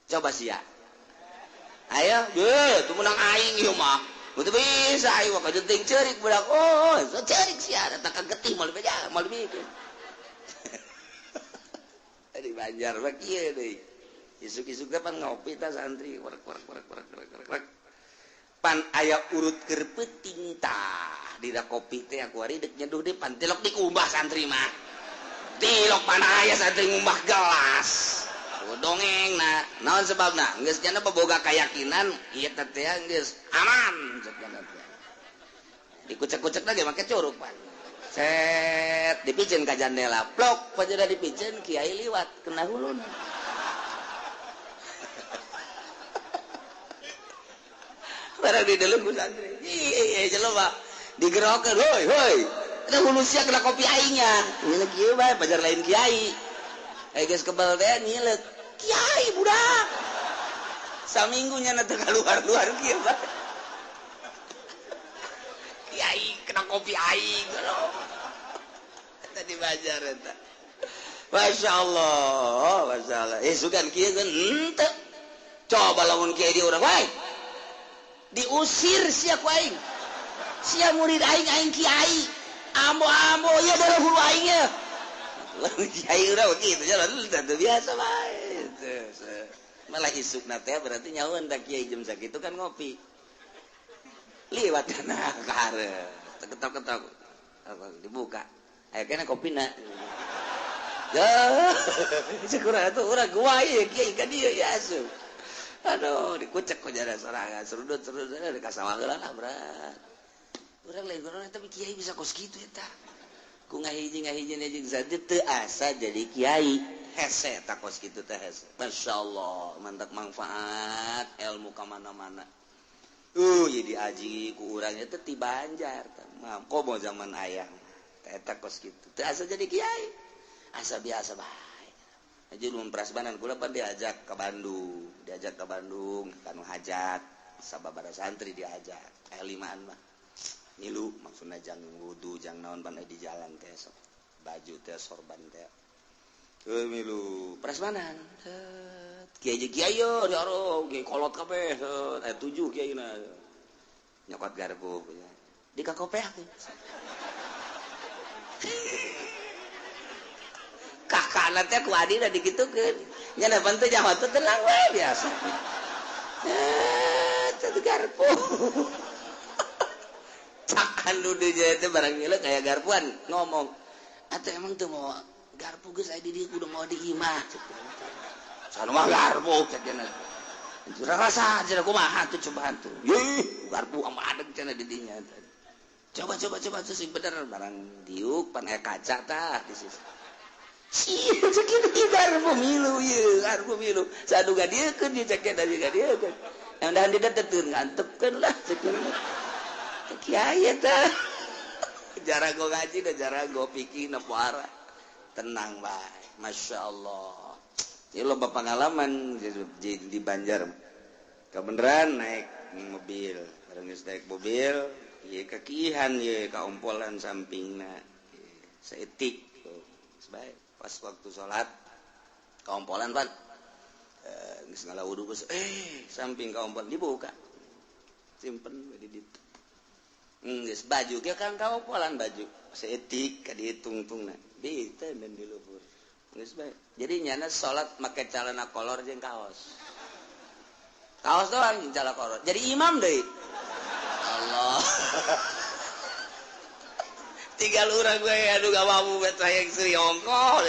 Coba sia. Ayo, ye, tu menang aing ieu mah. Teu bisa aing mah kajenting ceurik budak. Oh, so ceurik sia eta kagetih moal beja, moal dibikeun. Di Banjar mah kieu deui. Isuk-isuk teh pan ngopi tah santri werek werek werek werek werek werek. Pan aya urut keur peuting tah dina kopi teh aku ari deuk nyeduh deui pan tilok dikumbah santri mah. Tilok mana aya santri ngumbah gelas. Dongeng na naon sebabna geus nya boga keyakinan ieu teh teh geus aman cek nya teh. Dikucek-kucek lagi make curug pan. Set dipiceun ka jandela plok pajada dipiceun kiai liwat kena huluna. Barang di dalam ku santri. Ih, jelema digerokeun hoi hoi. Eta hulu sia kena kopi aingnya. Ngileuk kieu bae pajar lain kiai. Geus kebal teh ngileuk. Kiai budak. Saminggu nya teu kaluar-luar kieu bae. Kiai kena kopi aing. Eta di Banjar eta. Masyaallah, masyaallah. Sugan kieu geun henteu. Coba lamun kiai di urang wae. Diusir sia ku aing. Sia murid aing aing kiai. Ambo-ambo ieu darah hulu aing nya. Kiai urang kitu jalan teu biasa bae. Malah isukna teh berarti nyahoan tah kiai jam sakitu kan ngopi. Liwat kana karep. Ketok-ketok. Dibuka. Aya kana kopina. Dah, syukur atuh urang gua ieu kiai ka dieu ya asup. Aduh, dikucek ku jara sorangan, serudut-serudut ka sawah heula lah berat. Urang lain urang tapi kiai bisa kos kitu eta. Ku ngahiji-ngahiji jeung santri teu asa jadi kiai. Hese eta kos kitu teh hese. Masyaallah, mantap manfaat ilmu ka mana-mana. Jadi aji ku urangnya teh ti Banjar tah. Komo zaman ayah eta kos kitu. Teu asa jadi kiai. Asa biasa bae. Aja ulun prasmanan kula pan diajak ke Bandung, diajak ke Bandung kanu hajat sababaraha santri diajak. Aya limaan mah. Milu maksudna jang wudu jang naon pan di jalan teh sok baju teh sorban teh. Milu prasmanan. Kiai jeung kiai yo diaro kiai kolot kabeh aya 7 kiai na nyokot garpu di kakopeah kakakna teh ku adina digitukeun nya da pan teu nyaho teh tenang we biasa teh garpu cakan nu deui teh barang milu kaya garpuan ngomong atuh emang teu mau garpu geus aya di dieu kudu mau di imah anu mah garpu cek cenah. Rasa cenah kumaha tuh cobaan tuh. Ih, garpu sama adeg cenah di dinya. Coba coba coba tuh sing bener barang diuk pan aya kaca tah di sisi. Sih, cek kitu garpu milu ieu, garpu milu. Saduga dieukeun ieu cek cenah juga dieukeun. Yang dahan dideteun ngantepkeun lah cek cenah. Kiai eta. Jarago ngaji da jarago pikir na puara. Tenang bae, masyaallah. Ini loba pengalaman di Banjar. Kebeneran naik mobil, bareng geus naik mobil, ieu kakihan ieu kaompolan sampingna. Saeutik bae pas waktu salat kaompolan pan. Geus ngala wudu geus samping kaompolan dibuka. Simpen di ditu. Geus baju ge kan kaompolan baju saeutik ka ditungtungna. Beuteun dan di luhur. Jadi nyana salat make celana kolor jeung kaos. Kaos doang jeung celana kolor. Jadi imam deui. Allah. Tinggal urang gue aduh gak mampu bet hayang sri ongkoh.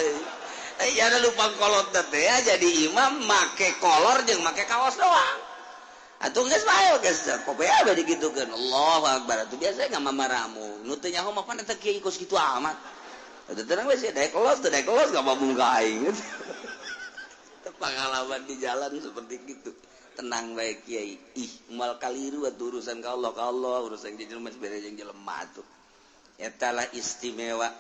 Nyana lupa kolot teh ya jadi imam make kolor jeung make kaos doang. Atuh geus bae geus kope aya digitukeun. Allahu akbar. Atuh biasa ngamamaramu. Nu teu nyaho mah pan eta kiai kos kitu amat. Tenang wes ya, daek los, daek los gak mau ka aing. Pengalaman di jalan seperti gitu. Tenang baik kiai. Ih, moal kaliru atuh urusan ka Allah, ka Allah urusan jeung jelema beda jeung jelema atuh. Eta lah istimewa.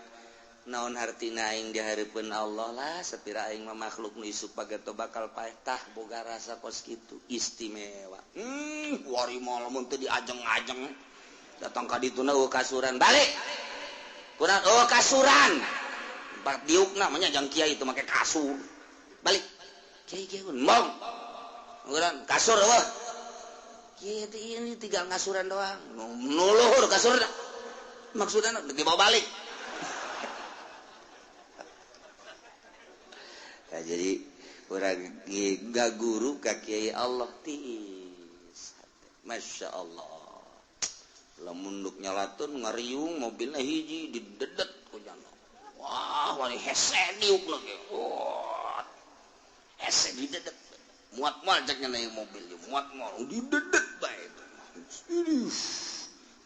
Naon hartina aing di hareupeun Allah lah sapira aing mah makhluk nu isuk pageto bakal paeh tah boga rasa kos kitu istimewa. Wari mah lamun teu diajeng-ajeng datang ka dituna eueuh kasuran balik. Kurang oh kasuran. Empat diuk namanya jang kiai itu make kasur. Balik. Kiai kiai mong. Kurang kasur eueuh. Kiai ini tinggal ngasuran doang. Nuluhur kasur. Maksudna dibawa balik. Nah, jadi urang gak guru ka kiai Allah tiis. Masya Allah. Lamun duk nyalatun ngariung mobilna hiji didedet ku jana. Wah, wani hese diuk lagi. Wah. Hese didedet. Muat moal cek nya mobil, muat moal didedet bae.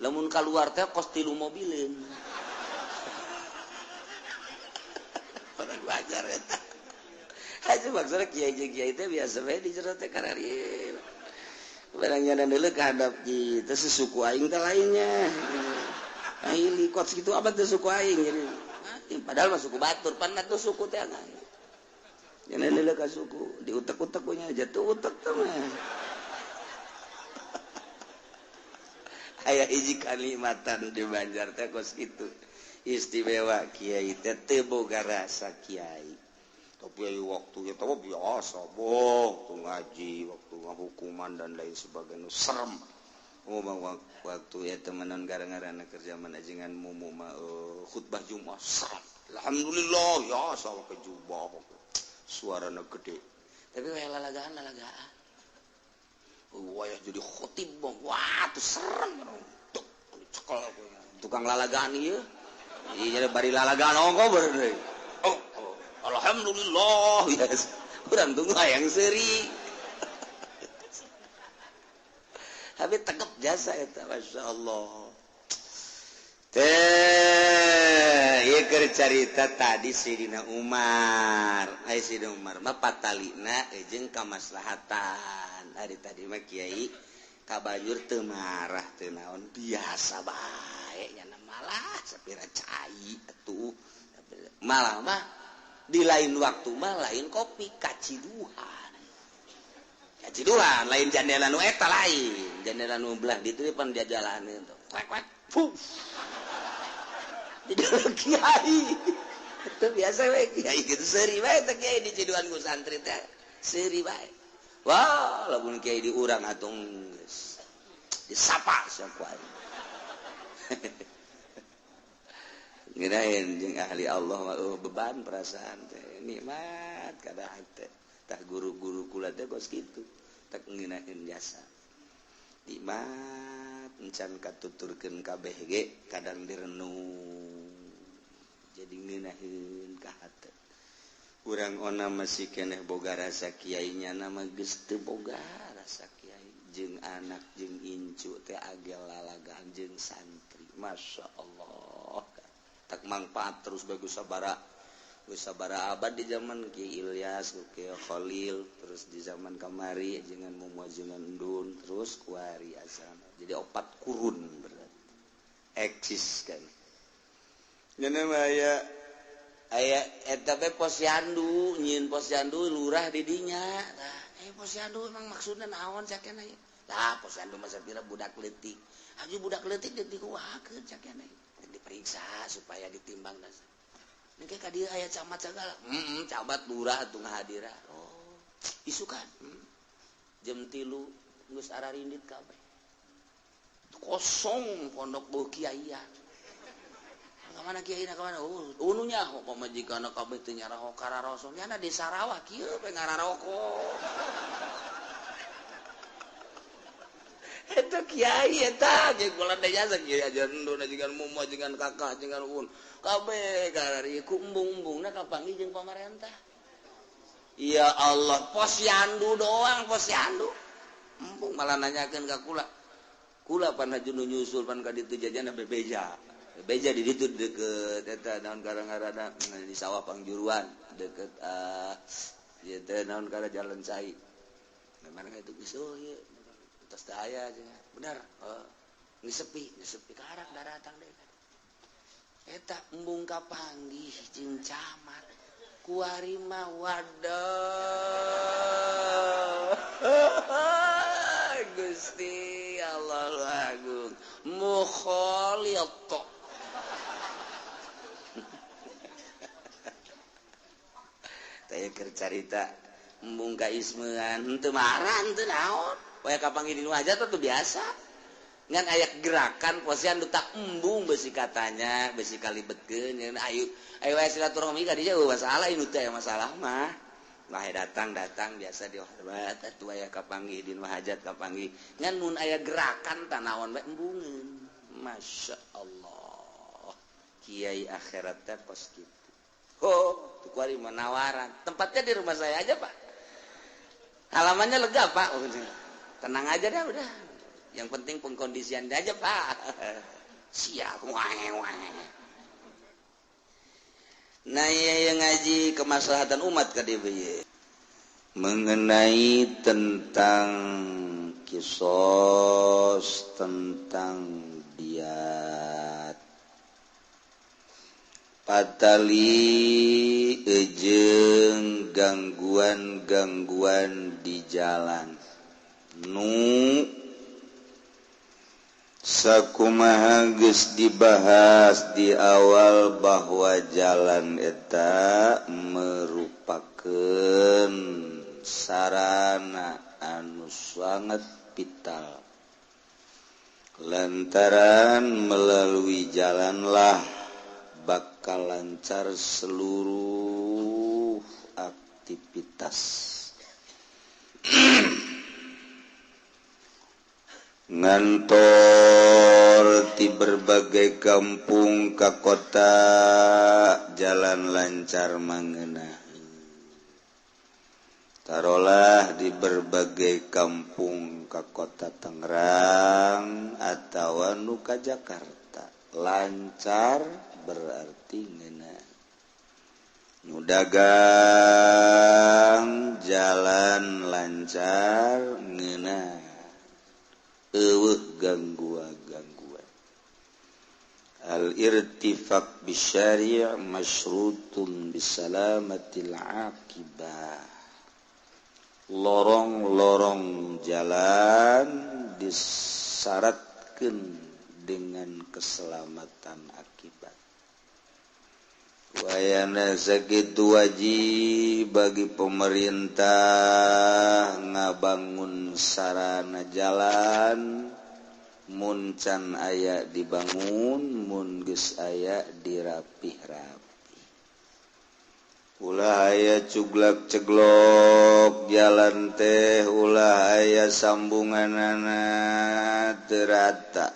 Lamun kaluar teh kos 3 mobileun. Orang wajar eta. Haji maksudna kiai jeung kiai teh biasa bae di jero teh kararieu. Barang nyana deuleu ka hadap ji teh suku aing teh lainnya. Aing likot sakitu amat teh suku aing jadi. Padahal mah suku batur pan atuh suku teh aing. Nyana deuleu ka suku diutek-utek punya jatuh utek teh mah. Aya hiji kanikmatan di Banjar teh kos kitu. Istimewa kiai teh teu boga rasa kiai. Tapi waktu ya tahu biasa boh, waktu ngaji, waktu hukuman dan lain sebagainya serem. Oh bang waktu ya temenan gara-gara kerja manajengan mumu khutbah Jumat serem. Alhamdulillah ya sama ke jubah suarana gede. Tapi weh lalagaan lalagaan. Wah jadi khotib bang, wah tuh serem. Tuk cekel tukang lalagaan ieu. Iya bari lalagaan ongko berde. Oh alhamdulillah yes. Urang tunggu hayang seuri. Tapi tegep jasa eta masyaallah. Teh ieu keur carita tadi Sidina Umar. Ai Sidina Umar mah patalina jeung kamaslahatan. Ari tadi mah kiai Kabanjur teu marah teu naon biasa bae nya malah sapira cai atuh. Malah mah di lain waktu mah lain kopi kaciduhan. Kaciduhan lain jandela nu eta lain. Jandela nu belah ditu pan dia jalaneun tuh. Kwek kwek. Fuh. Di kiai. Itu biasa we kiai kitu seuri bae teh kiai di ciduhan ku santri teh. Seuri bae. Wah, lamun kiai di urang atuh geus disapa sia ku aing. Ngeunaheun jeung ahli Allah mah beban perasaan teh nikmat kada hate. Tah guru-guru kula teh kos kitu tak ngeunaheun jasa. Nikmat encan katuturkeun kabeh ge kadang direnung. Jadi ngeunaheun ka hate. Urang ona masih keneh boga rasa kiainya nama geus teu boga rasa kiai jeung anak jeung incu teh agel lalagaan jeung santri. Masya Allah tak manfaat terus bagus sabara geus sabara abad di zaman Ki Ilyas, Ki Khalil, terus di zaman kamari jangan muajengan endun terus kuari asal. Jadi 4 kurun berarti eksis kan. Nya mah aya aya eta be posyandu, nyieun posyandu lurah di dinya. Tah, posyandu emang maksudna naon sakena ieu? Tah, posyandu mah sapira budak leutik. Haji budak leutik dikuakeun sakena ieu. Diperiksa supaya ditimbang dan engke ka dieu aya camat sagala. Heeh, camat lurah atuh ngahadira. Oh, isukan. Jam 3 geus ararindit kabeh. Kosong pondok beuh kiaian. Kamana kiai na kamana? Oh, unu nyaho pamajikanna kabeh teu nyaraho kararoso. Nyana di Sarawak kieu pe ngararoko. Eta kiai eta jeung kula teh jasa kiai aja enduna jeung muma jeung kakak jeung un. Kabeh karari ku embung-embungna kapanggih jeung pamarentah. Ya Allah, posyandu doang posyandu. Embung malah nanyakeun ka kula. Kula pan haju nu nyusul pan ka ditu jajanna bebeja. Beja di ditu deket eta naon karang-karana di sawah Pangjuruan deket ieu teh naon kana jalan cai. Mana itu geus oh ieu tos teh aya cenah. Bener, geus sepi, geus sepi karak daratang deui. Eta embung kapanggih jeung camat. Kuari mah waduh. Gusti Allah agung. Mukhalith. Taya keur carita embung ka ismean henteu marah henteu naon. Waya kapanggih di nu hajat tuh biasa. Ngan aya gerakan posyandu tak embung besi katanya, besi kalibetkeun ayo ayo wae silaturahmi ka dieu masalah ini teh masalah mah. Wah datang-datang biasa dihormat atuh aya kapanggih di nu hajat kapanggih. Ngan mun aya gerakan tanaon bae embungeun. Masya Allah. Kiai akhirat teh kos kitu. Oh, tuh kuari menawaran. Tempatnya di rumah saya aja, Pak. Halamannya lega, Pak. Oh, tenang aja dah udah. Yang penting pengkondisian aja, Pak. Siap. Wah. Nah, yang ngaji kemaslahatan umat KDBY mengenai tentang kisos, tentang diat patali ejeng gangguan-gangguan di jalan nu sakumaha geus dibahas di awal bahwa jalan eta merupakan sarana anu sangat vital lantaran melalui jalanlah bakal lancar seluruh aktivitas. Ngantor di berbagai kampung ke kota jalan lancar mangeuna. Tarolah di berbagai kampung ke kota Tangerang atau nu ka Jakarta lancar berarti ngeuna. Nu dagang jalan lancar ngeuna. Eueuh gangguan-gangguan. Al-irtifaq bisyari' masyrutun bisalamatil akibah. Lorong-lorong jalan disyaratkeun dengan keselamatan akibat. Wayana sakitu wajib bagi pemerintah ngabangun sarana jalan, mun can aya dibangun, mun geus aya dirapih-rapih. Ulah aya cuglak ceglok jalan teh, ulah aya sambunganana teu rata,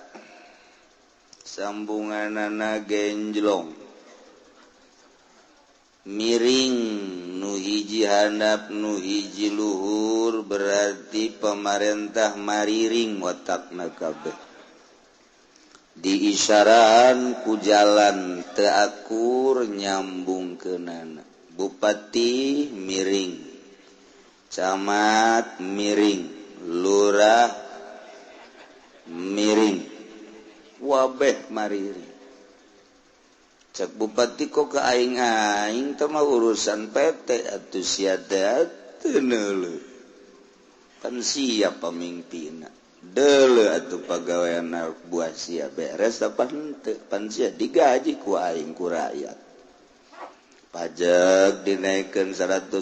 sambunganana genjlong, miring, nu hiji handap nu hiji luhur, berarti pemerintah mariring watakna kabeh. Diisyarahan ku jalan teu akur nyambungkeunana. Bupati miring, camat miring, lurah miring, wabeh mariring. Cek bupati kok ke aing-aing teh mah urusan PT atuh sia teh teu neuleuh. Kan siap pamimpinna. Deuleuh atuh pagaweanna buah sia beres apa henteu, pan sia digaji ku aing ku rakyat. Pajak dinaikkeun 100%,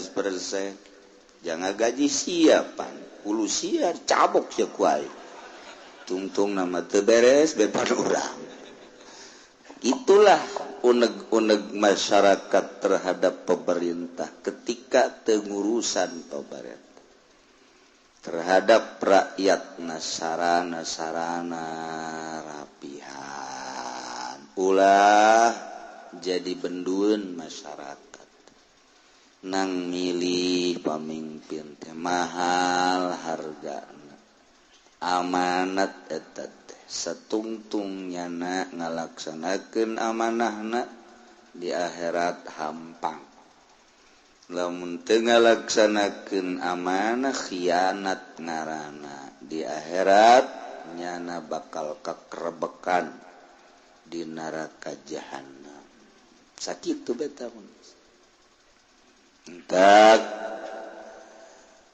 jangan gaji sia pan, ulu sia cabok sia ku aing. Tungtung nama teu beres bepan urang. Itulah uneg-uneg masyarakat terhadap pemerintah ketika tengurusan pemerintah terhadap rakyat nasarana-sarana rapihan. Ulah jadi bendun masyarakat nang milih pamimpin teh mahal hargana, amanat eta teh satungtung nyana ngalaksanakeun amanahna di akhirat hampang. Lamun teu ngalaksanakeun amanah khianat ngaranna, di akhirat nyana bakal kakrebekan di neraka jahanam. Sakitu beta mun. Entak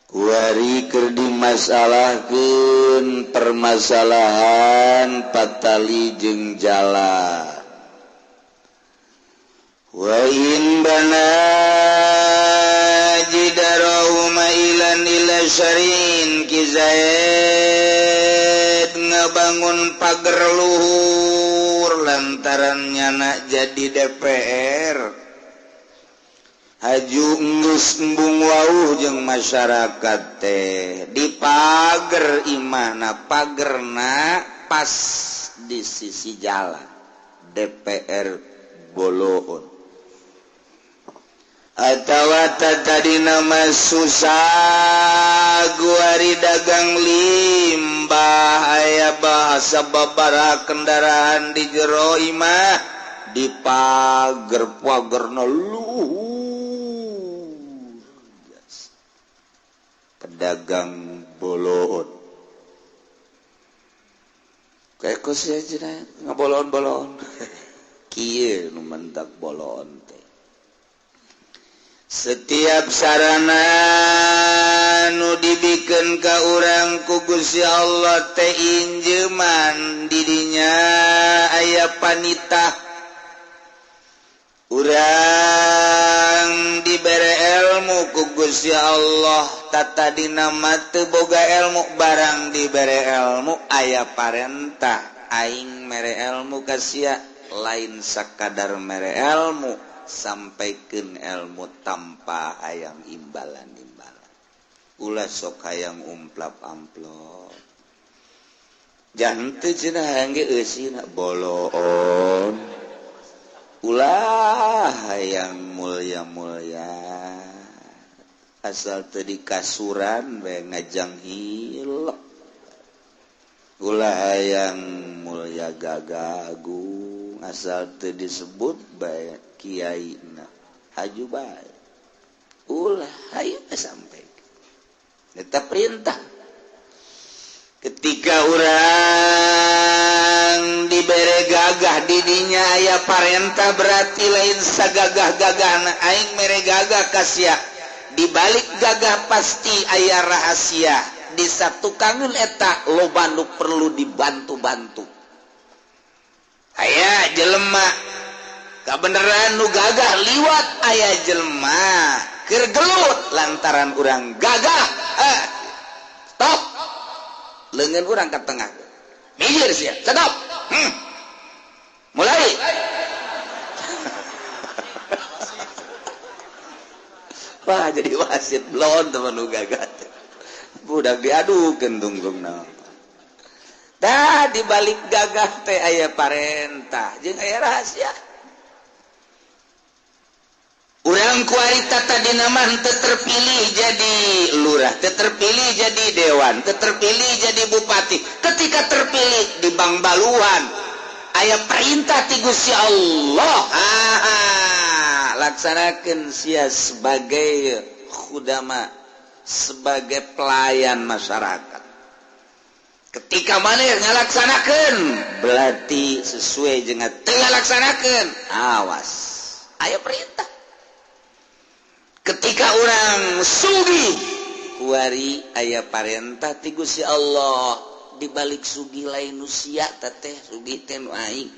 kuari keur dimasalahkeun permasalahan patali jeung jalan. Wa in bana jidarau mailan ila syarin Ki Zaid ngabangun pager luhur lantaran nyana jadi DPR. Haju geus embung wauh jeung masyarakat teh di pager imahna, pagerna pas di sisi jalan DPR Boloon. Atawa tadina mah susah guari dagang limbah aya bahasa babaraha kendaraan di jero imah di pager pagerna luhur. Pedagang Boloon kayak kos ya cenah ngabolon-bolon kieu nu mentak bolon teh. Setiap sarana nu dibikeun ka urang ku Gusti Allah teh injeuman didinya aya panitah. Urang dibere ilmu ku Gusti Allah, tata dina mah teu boga ilmu, barang dibere ilmu aya parentah aing mere ilmu ka sia, lain sakadar mere ilmu, sampaikeun ilmu tanpa hayang imbalan-imbalan. Ulah sok hayang umplap amplop. Jangan teu cenah hayang ge eusina boloon. Ulah hayang mulia-mulia asal teu dikasuran bae ngajang hilep. Ulah hayang mulia gagagung asal teu disebut bae kiaina haju bae. Ulah hayu sampai eta perintah. Ketika urang dibere gagah didinya aya parentah, berarti lain sagagah-gagahna aing mere gagah ka sia. Dibalik gagah pasti aya rahasia. Di satukangeun eta loba nu perlu dibantu-bantu. Aya jelema kabeneran nu gagah liwat, aya jelema keur gelut lantaran urang gagah, stop, lengan urang ke tengah, minggir sia, stop, mulai. Wah, jadi wasit blon teman nu gagah, budak diadukeun tungtungna. Tah dibalik gagah teh aya parentah jeung aya rahasia. Urang kuarita tadina mah teu terpilih jadi lurah, teu terpilih jadi dewan, teu terpilih jadi bupati. Ketika terpilih di Bangbaluan aya perintah ti Gusti Allah, laksanakeun sia sebagai khudama, sebagai pelayan masyarakat. Ketika maneh ngalaksanakeun berarti sesuai jeung teu ngalaksanakeun, awas aya perintah. Ketika orang sugih kuari aya parentah ti Gusti Allah. Dibalik sugih lain nu sia teh, sugih teh nu aing.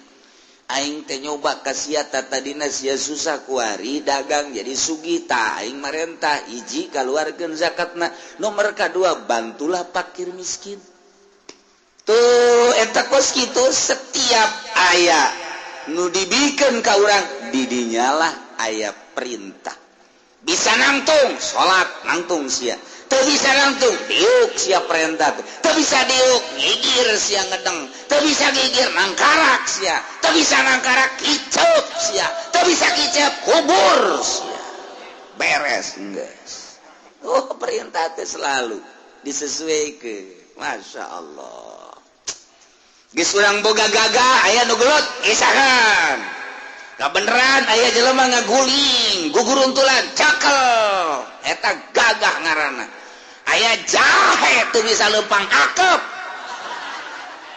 Aing teh nyoba ka sia tadina sia susah kuari dagang jadi sugih, tah aing marentah hiji kaluarkeun zakatna, nomor kadua bantulah fakir miskin. Tuh eta kos kitu setiap aya nu dibikeun ka urang didinyalah aya perintah. Bisa nangtung salat nangtung sia, teu bisa nangtung diuk sia perintah, teu bisa diuk ngigir sia ngedeng, teu bisa ngigir nangkarak sia, teu bisa nangkarak kicep sia, teu bisa kicep kubur sia. Beres geus. Oh, perintah teh selalu disesuaikeun. Masya Allah. Geus urang boga gagah aya nu gelut isahan. Kabeneran aya jelema ngaguling guguruntulan cakel, eta gagah ngaranna. Aya jahe teu bisa leumpang akep,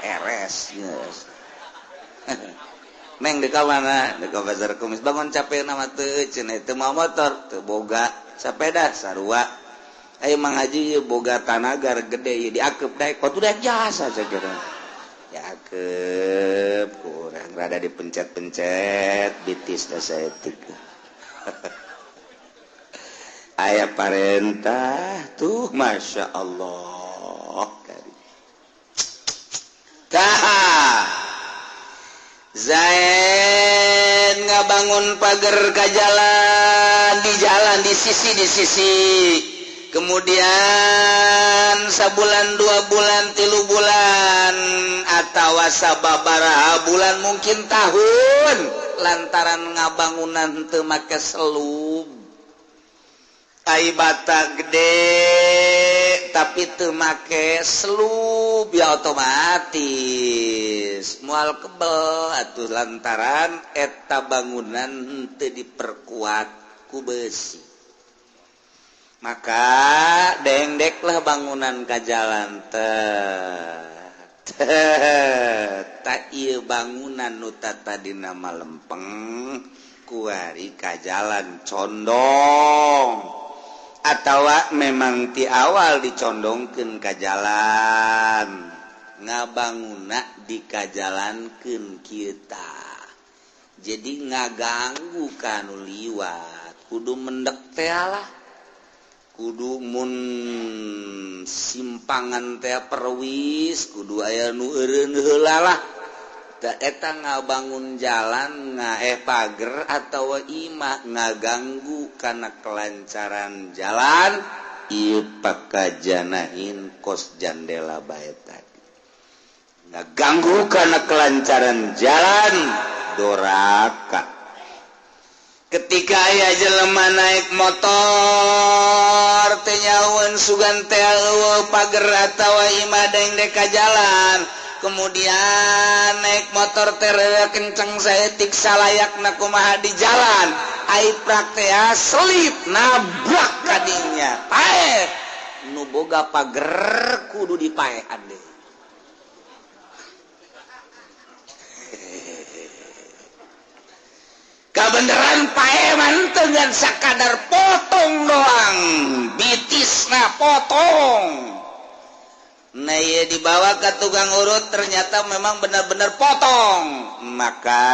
beres geus. Neng deka mana? Deka pasar kumis bangun capek nama teu cenah teu mawa motor teu boga sepeda sarua. Ayo Mang Haji boga tanagar gede ieu diakep daek kotu daek jasa saja. Cakep, kurang rada dipencet-pencet bitis dah saeutik. Aya parentah tuh Masya Allah. Tah Zain ngabangun pagar ka jalan, di jalan di sisi. Kemudian sabulan, 2 bulan, 3 bulan atawa sababaraha bulan mungkin tahun lantaran ngabangunan teu make selub. Ai bata gede tapi teu make selub ya otomatis moal kebel atuh lantaran eta bangunan teu diperkuat ku besi. Maka dengdeklah bangunan ka jalan teh. Tak ieu bangunan nu tadina mah lempeng kuari ka jalan condong atawa memang ti awal dicondongkeun ka jalan, ngabanguna dikajalankeun kita. Jadi ngaganggu ka nu liwat, kudu mendek teh lah. Kudu mun simpangan teh perwis kudu aya nu eureun heula lah. Da eta ngabangun jalan ngaeh pager atawa imah ngaganggu kana kelancaran jalan, ieu pakajanahin kos jandela bae tadi. Ngaganggu kana kelancaran jalan doraka. Ketika aya jelema naik motor teu nyaun sugan teh eueuh pager atawa imah dengdek ka jalan, kemudian naik motor teh kenceng saeutik salayakna kumaha di jalan, ai praktea selip nabrak kadinya paeh. Nu boga pager kudu dipaehan deui. Kabeneran paeman dengan sakadar potong doang, bitisna potong. Nah, ieu dibawa ke tukang urut, ternyata memang benar-benar potong. Maka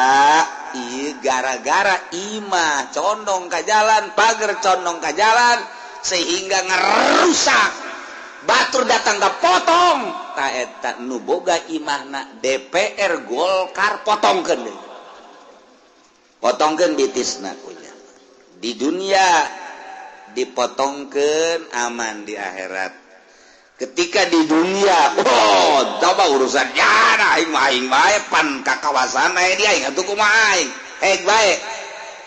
ieu gara-gara imah condong ke jalan, pagar condong ke jalan, sehingga ngerusak. Batur datang ke potong. Ta eta nu boga imahna DPR Golkar, potongkeun deui. Potongkeun bitisna kunya. Di dunia dipotongkeun, aman di akhirat. Ketika di dunia, oh, coba urusan ya aing mah, aing bae pan ka kawasan aya di aing atuh kumaha aing hek bae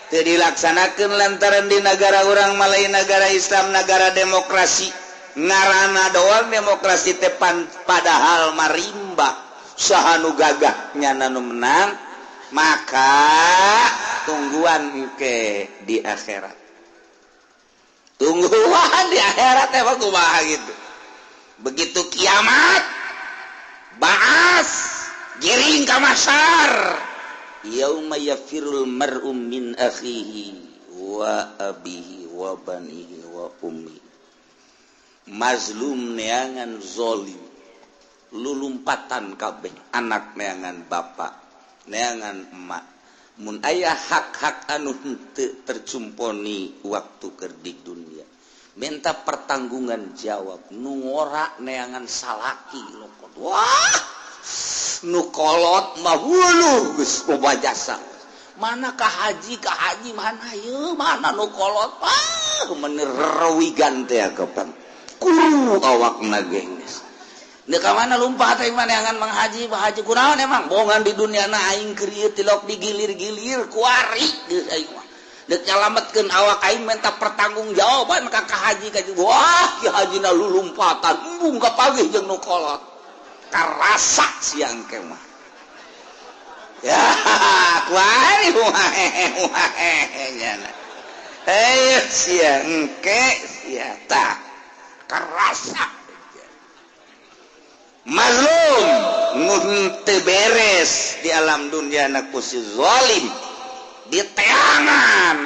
teu dilaksanakeun, lantaran di negara urang mah lain negara Islam, negara demokrasi. Ngaranna doang demokrasi teh pan, padahal marimba, saha nu gagah nyana nu menang. Maka tungguan engke di akhirat, tungguan di akhirat emang kumaha gitu. Begitu kiamat baas giring ka mahsyar, yauma yafirul mar'u min akhihi wa abihi wa banihi wa ummi. Mazlum neangan zolim, lulumpatan kabeh, anak neangan bapak, neangan emak. Mun aya hak-hak anu henteu tercumponi waktu keur di dunia, minta pertanggungan jawab. Nu ngora neangan salaki lokot, wah, nu kolot mah hulu geus loba jasa. Mana ka haji, ka haji mana ye, mana nu kolot, ah, menerewigan teh kapan kuru awakna geus. Deuk ka mana lumpat teh neangan Mang Haji? Mang Haji kunaon emang bongan di dunia na aing keur ieu tilok digilir-gilir kuari geus aing mah. Dek nyalametkeun awak aing minta pertanggungjawaban ka ka haji ka. Wah, ki hajina lulumpatan embung kapagih jeung nu kolot, karasa siang ke mah ya kuari wae nyana. Eh, sia engke sia tah karasa mazlum nu teu beres di alam dunia na ku si zalim di teangan.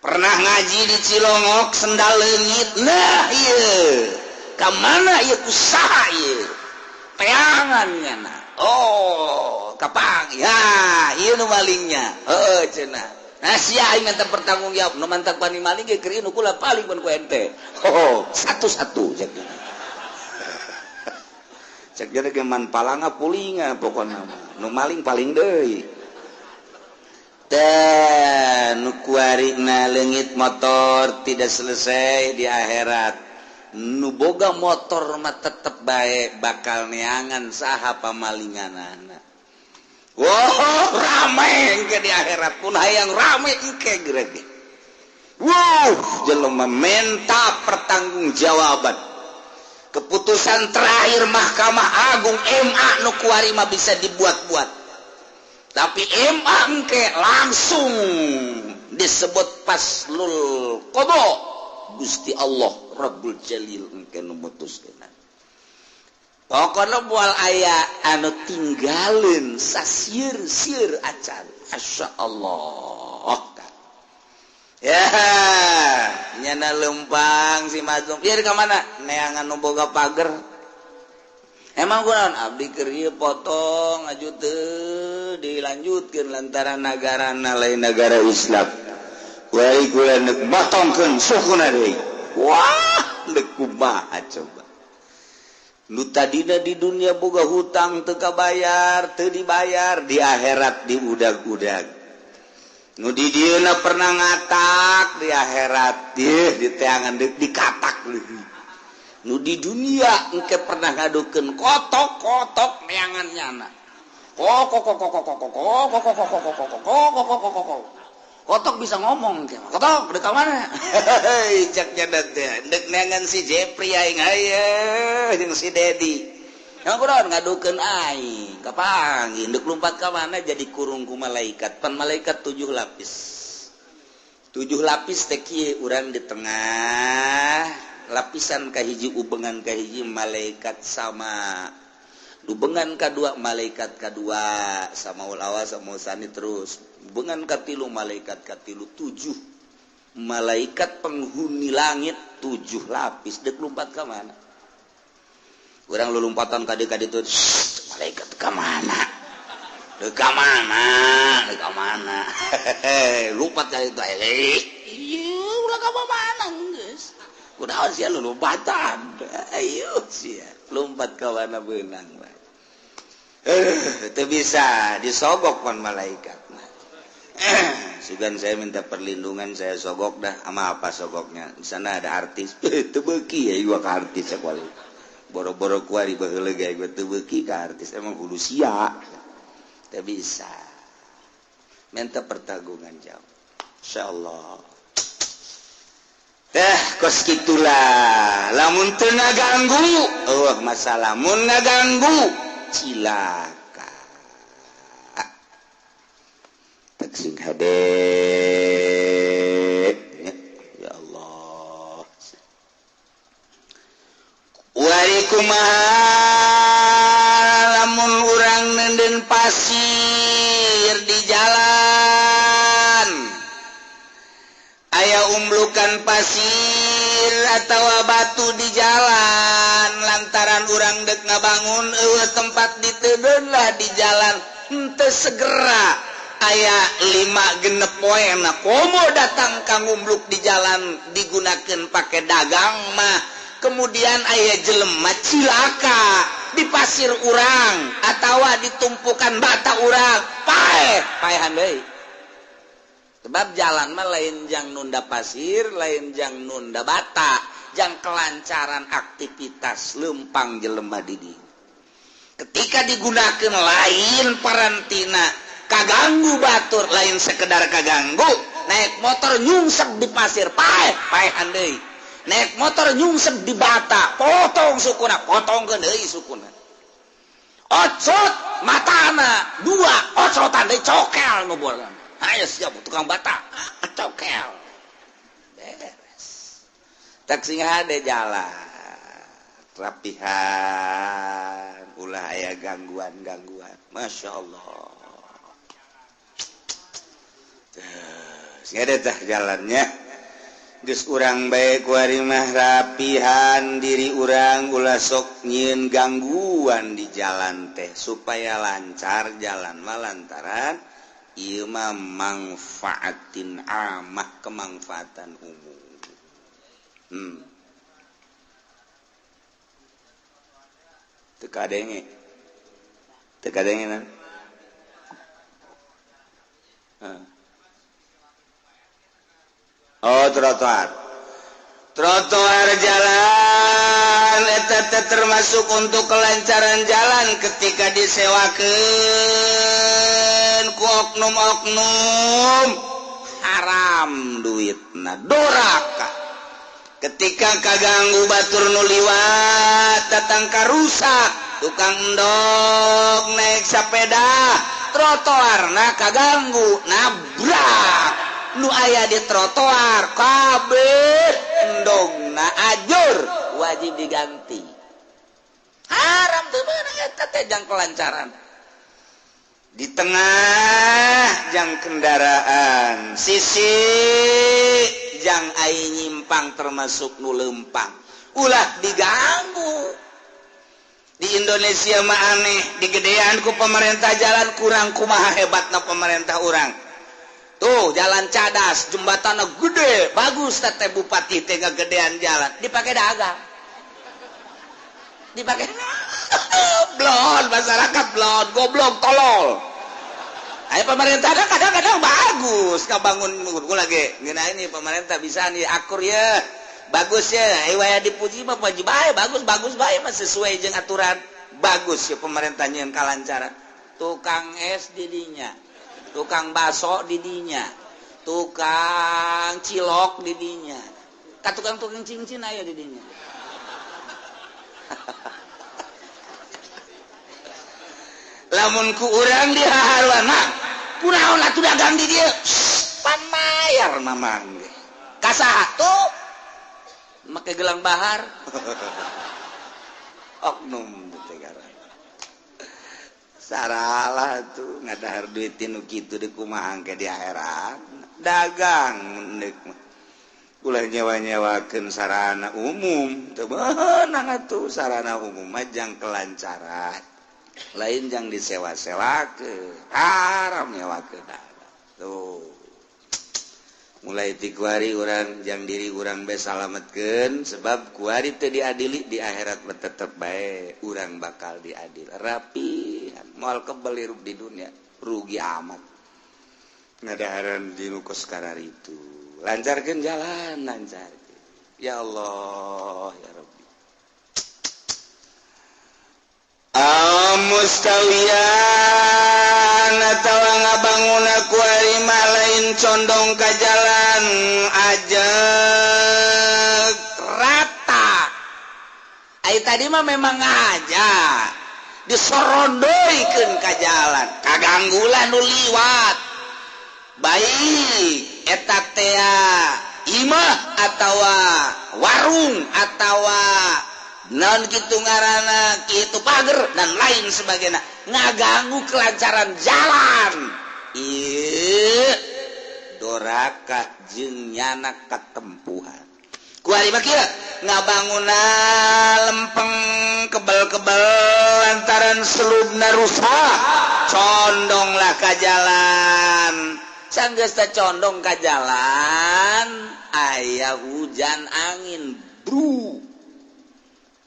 Pernah ngaji di Cilongok, sendal leungit. Nah, ieu ka mana ieu, kusaha ieu teangan nyana? Oh, kapang ya ieu nu malingnya, heueuh cenah. Nah, sia aing minta pertanggung jawab. Nu mantak pani maling ge keur nu kula paling pun ku ente. Oh, satu-satu cek cek ge man palanga pulinga, pokona nu maling paling deui. Dan nu kuarina leungit motor tidak selesai di akhirat. Nu boga motor mah tetep bae bakal neangan saha pamalinganana. Wow, rame engke di akhirat pun hayang rame engke gerege. Wow, jelema minta pertanggungjawaban. Keputusan terakhir Mahkamah Agung MA nu kuari mah bisa dibuat-buat. Tapi MA engke langsung disebut faslul qada. Gusti Allah Rabbul Jalil engke nu mutuskeun. Pokokna moal aya anu tinggalin sasieur-sieur acan. Masya Allah. Ya, nyana lempang si mazlum. Ieu ka mana? Neangan nu boga pager. Emang kunaon abdi keur ieu potong aju teu dilanjutkeun lantaran nagarana lain negara Islam. Kuari kula neuk motongkeun sukuna deui. Wah, deuk kumaha coba. Nu tadina di dunia boga hutang teu kabayar, teu dibayar, di akhirat diudag-udag. Nu di dieuna pernah ngatak, di akhirat di teangan deuk dikatak leuwih. Nu di dunia engke pernah ngadukeun kotok-kotok neangan nyana. Kok kok kok kok kok kok kok kok kok kok kok kok kok kok kok kotok bisa ngomong engke. Kotok deuk ka mana? Hei, cek nyana teh deuk neangan si Jepri aing haye jeung si Dedi. Emang kunaon ngadukeun aing? Kapanggih deuk lumpat ka mana jadi kurung ku malaikat. Pan malaikat 7 lapis. 7 lapis teh kieu, urang di tengah. Lapisan kahiji, ubengan kahiji malaikat sama. Dubengan kadua malaikat kadua sama ulawa sama sani terus. Dubengan katilu malaikat katilu 7. Malaikat penghuni langit 7 lapis dek lompat ka mana? Urang lulumpatan kadi-kadi itu malaikat ka mana? Dek ka mana? Dek ka mana? Lompat kali itu. Ieu ulah ka mana geus. Kunaon sia lulumpatan? Ayo sia lompat ka mana beunang bae. Itu bisa disogok pan malaikat. Sugan saya minta perlindungan, saya sogok dah. Sama apa sogoknya? Di sana ada artis. Teu beuki ya gua ka artis sakuali. Boro-boro kuari baheula ge gua teu beuki ka artis, emang kudu sia. Teu bisa. Minta pertanggungan jawab. Insyaallah. Teh kos kitulah. Lamun teu ngaganggu, eueuh masalah mun ngaganggu cilaka. Tak sing hade ya Allah. Wari kumaha lamun urang nenden pasir di jalan, aya umblukan pasir atawa batu di jalan, lantaran urang dek ngabangun eueuh tempat ditedeun lah di jalan, henteu segera aya 5 genep poe na komo datang ka ngumbluk di jalan digunakeun pake dagang mah, kemudian aya jelema cilaka di pasir urang atawa ditumpukan bata urang, paeh paehan deui. Sebab jalan mah lain jang nunda pasir, lain jang nunda bata, jang kelancaran aktivitas lempang jelema di dieu. Ketika digunakan lain parantina, kaganggu batur, lain sekedar kaganggu, naik motor nyungsep di pasir, paeh, paehan deui. Naik motor nyungsep di bata, potong sukuna, potongkeun deui sukuna. Ocot matana 2, ocotan deui cokel nu bolan. Ayo siap tukang bata, cokel. Beres. Tak sing hade jalan, rapihan, ulah aya gangguan-gangguan. Masya Allah. Sing hade tah jalannya. Geus urang bae kuari mah rapihan diri urang, ulah sok nyieun gangguan di jalan teh supaya lancar jalan mah lantaran ieu mah mangfaatin amah, kemanfaatan umum. Teu kadenge. Teu kadenge na. Oh, trotoar. Trotoar jalan eta teh termasuk untuk kelancaran jalan ketika disewakeun ku oknum-oknum haram duitna doraka. Ketika kaganggu batur nu liwat datang karusak tukang endog naik sepeda trotoarna kaganggu nabrak nu aya di trotoar kabeh endogna ajur wajib diganti. Haram teu meunang eta teh jang kelancaran. Di tengah jang kendaraan, sisi jang ai nyimpang termasuk nu lempang, ulah diganggu. Di Indonesia mah aneh, digedean ku pemerintah jalan kurang kumaha hebatna pemerintah urang. Tuh jalan cadas, jembatannya gede, bagus teh bupati teh ngagedean jalan, dipakai dagang. Dipakai blon masyarakat blon, goblok tolol. Ayo pemerintah kadang-kadang bagus ngabangun gua lagi. Ngeuna ini pemerintah bisa nih akur ya. Bagus ya, ayo waya dipuji mah puji bae, bagus bagus bae mah sesuai jeung aturan. Bagus ya pemerintahnya yang kalancaran. Tukang es didinya, tukang baso didinya, tukang cilok didinya, ka tukang-tukang cincin aya didinya. Lamun ku urang dihaharuana, kunaon atuh dagang di dieu? Pan mayar mamang ge. Ka saha tuh? Make gelang bahar. Oknum teh ngaran. Saralah tuh ngadahar duit nu kitu di kumaha ke di akhirat. Dagang mendek mah. Ulah nyewa-nyewakeun sarana umum, teu beunang atuh sarana umum mah jang kelancaran. Lain jang disewa-sewakeun, haram nyewakeun. Tuh. Mulai ti kuari urang jang diri urang bae salametkeun sebab kuari teu diadili di akhirat mah tetep bae urang bakal diadil. Rapi moal kebel hirup di dunia, rugi amat. Ngadaharan di nu kos kararitu. Lancarkan jalan, lancar. Ya Allah, ya Rabbi. Al-mustawiyan atawa ngabangun aku ari mah lain condong ka jalan ajeg rata. Ai tadi mah memang aja disorondoikeun ka jalan, kaganggulan nu liwat. Baik eta tea imah atawa warung atawa naon kitu ngaranna kitu pager dan lain sebagainya ngaganggu kelancaran jalan. Ieu doraka jeung nyana katempuhan. Kuari mah kieu ngabanguna lempeng kebel-kebel lantaran selubna rusak condonglah ka jalan. Sanggeus teh condong ka jalan aya hujan angin bru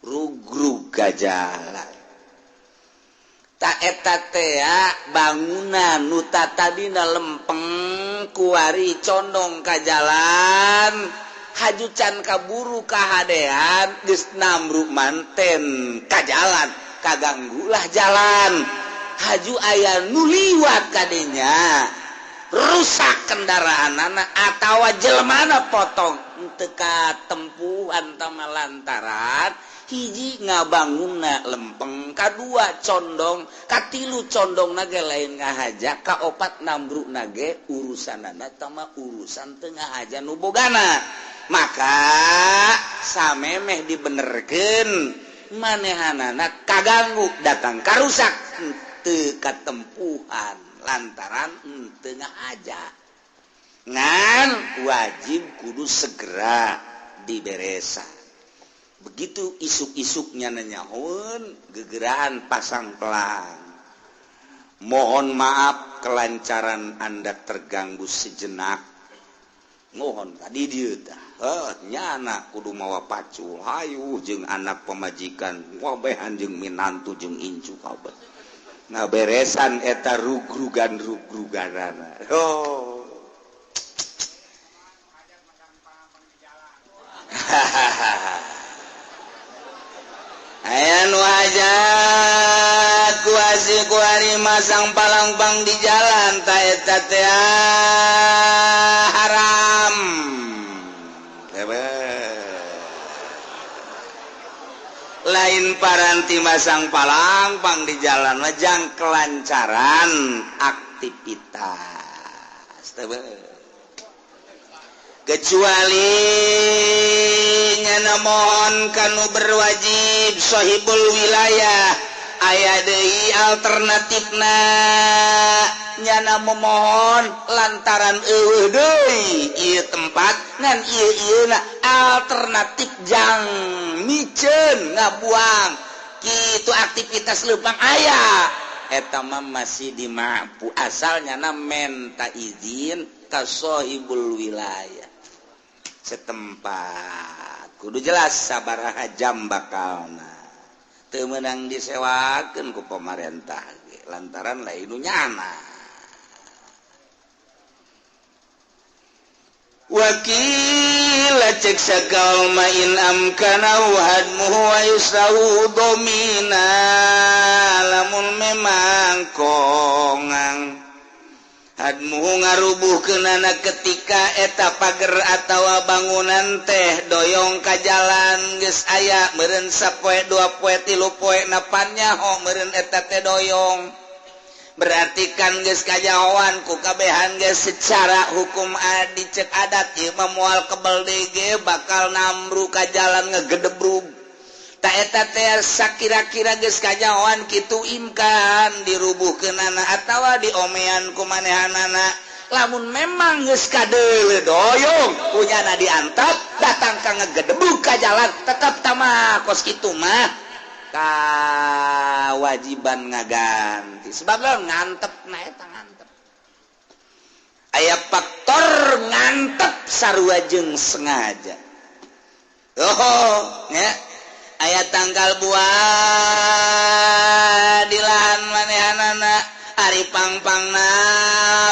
rugrug ka jalan. Ta eta teh bangunan nu tadina lempeng kuari condong ka jalan haju can kaburu kahadean geus namru manten ka jalan kaganggulah jalan haju aya nu liwat kadinya rusak kendaraan anak atawa jelmana potong teu katempuhan tama lantaran hiji ngabangunna lempeng kadua condong katilu condong nage lain ngahaja kaopat nambrukna ge urusanana tama urusan teu ngahaja nu bogana. Maka samemeh dibenerkeun manehanana kaganggu datang karusak teu katempuhan lantaran teu ngahaja. Ngan wajib kudu segera diberesan. Begitu isuk-isuknya nanyaun gegeraan pasang pelang. Mohon maaf kelancaran Anda terganggu sejenak. Mohon tadi dieu tah. Heuh nyana kudu mawa pacul hayu jeung anak pamajikan wabehan jeung minantu jeung incu kabeh. Ngaberesan eta rugrugan-rugruganana. Oh. Aya nu hajat kuasi kuari masang palangbang di jalan ta eta teh haram. Lain paranti masang palangpang di jalan lejang kelancaran aktivitas. Kecuali nyana mohon kanu berwajib sahibul wilayah aya deui alternatifna nyana memohon lantaran eueuh deui ieu tempat ngan ieu ieuna alternatif jang miceun ngabuang kitu aktivitas leumpang aya eta mah masih dimampu asal nyana menta izin ka sahibul wilayah setempat kudu jelas sabaraha jam bakalna teu meunang disewakeun ku pamarentah ge lantaran lain nu nyana. Wakila cek sagal main amkana hadmuhu wa yusrahu domina lamun memang kongang hadmuhu ngarubuhkeunana ketika eta pager atawa bangunan teh doyong ka jalan geus aya meureun sapoe dua poe tilu poe napan nyaho meureun eta teh doyong. Berarti kan geus kajahoan ku kabehan geus secara hukum dicek adat ieu mah moal kebel deui ge bakal namru ka jalan ngegedebrug. Ta eta teh sakira-kira geus kanyahoan kitu imkan dirubuhkeunana atawa diomean ku manehanana. Lamun memang geus kadeuleu doyong punyana diantap datang ka ngegedebug ka jalan tetep tamah kos kitu mah kawajiban ngaganti. Sebab lamun ngantep na eta ngantep. Aya faktor ngantep sarua jeung sengaja. Oh, nya. Aya tangkal buah di lahan manehanana ari pangpangna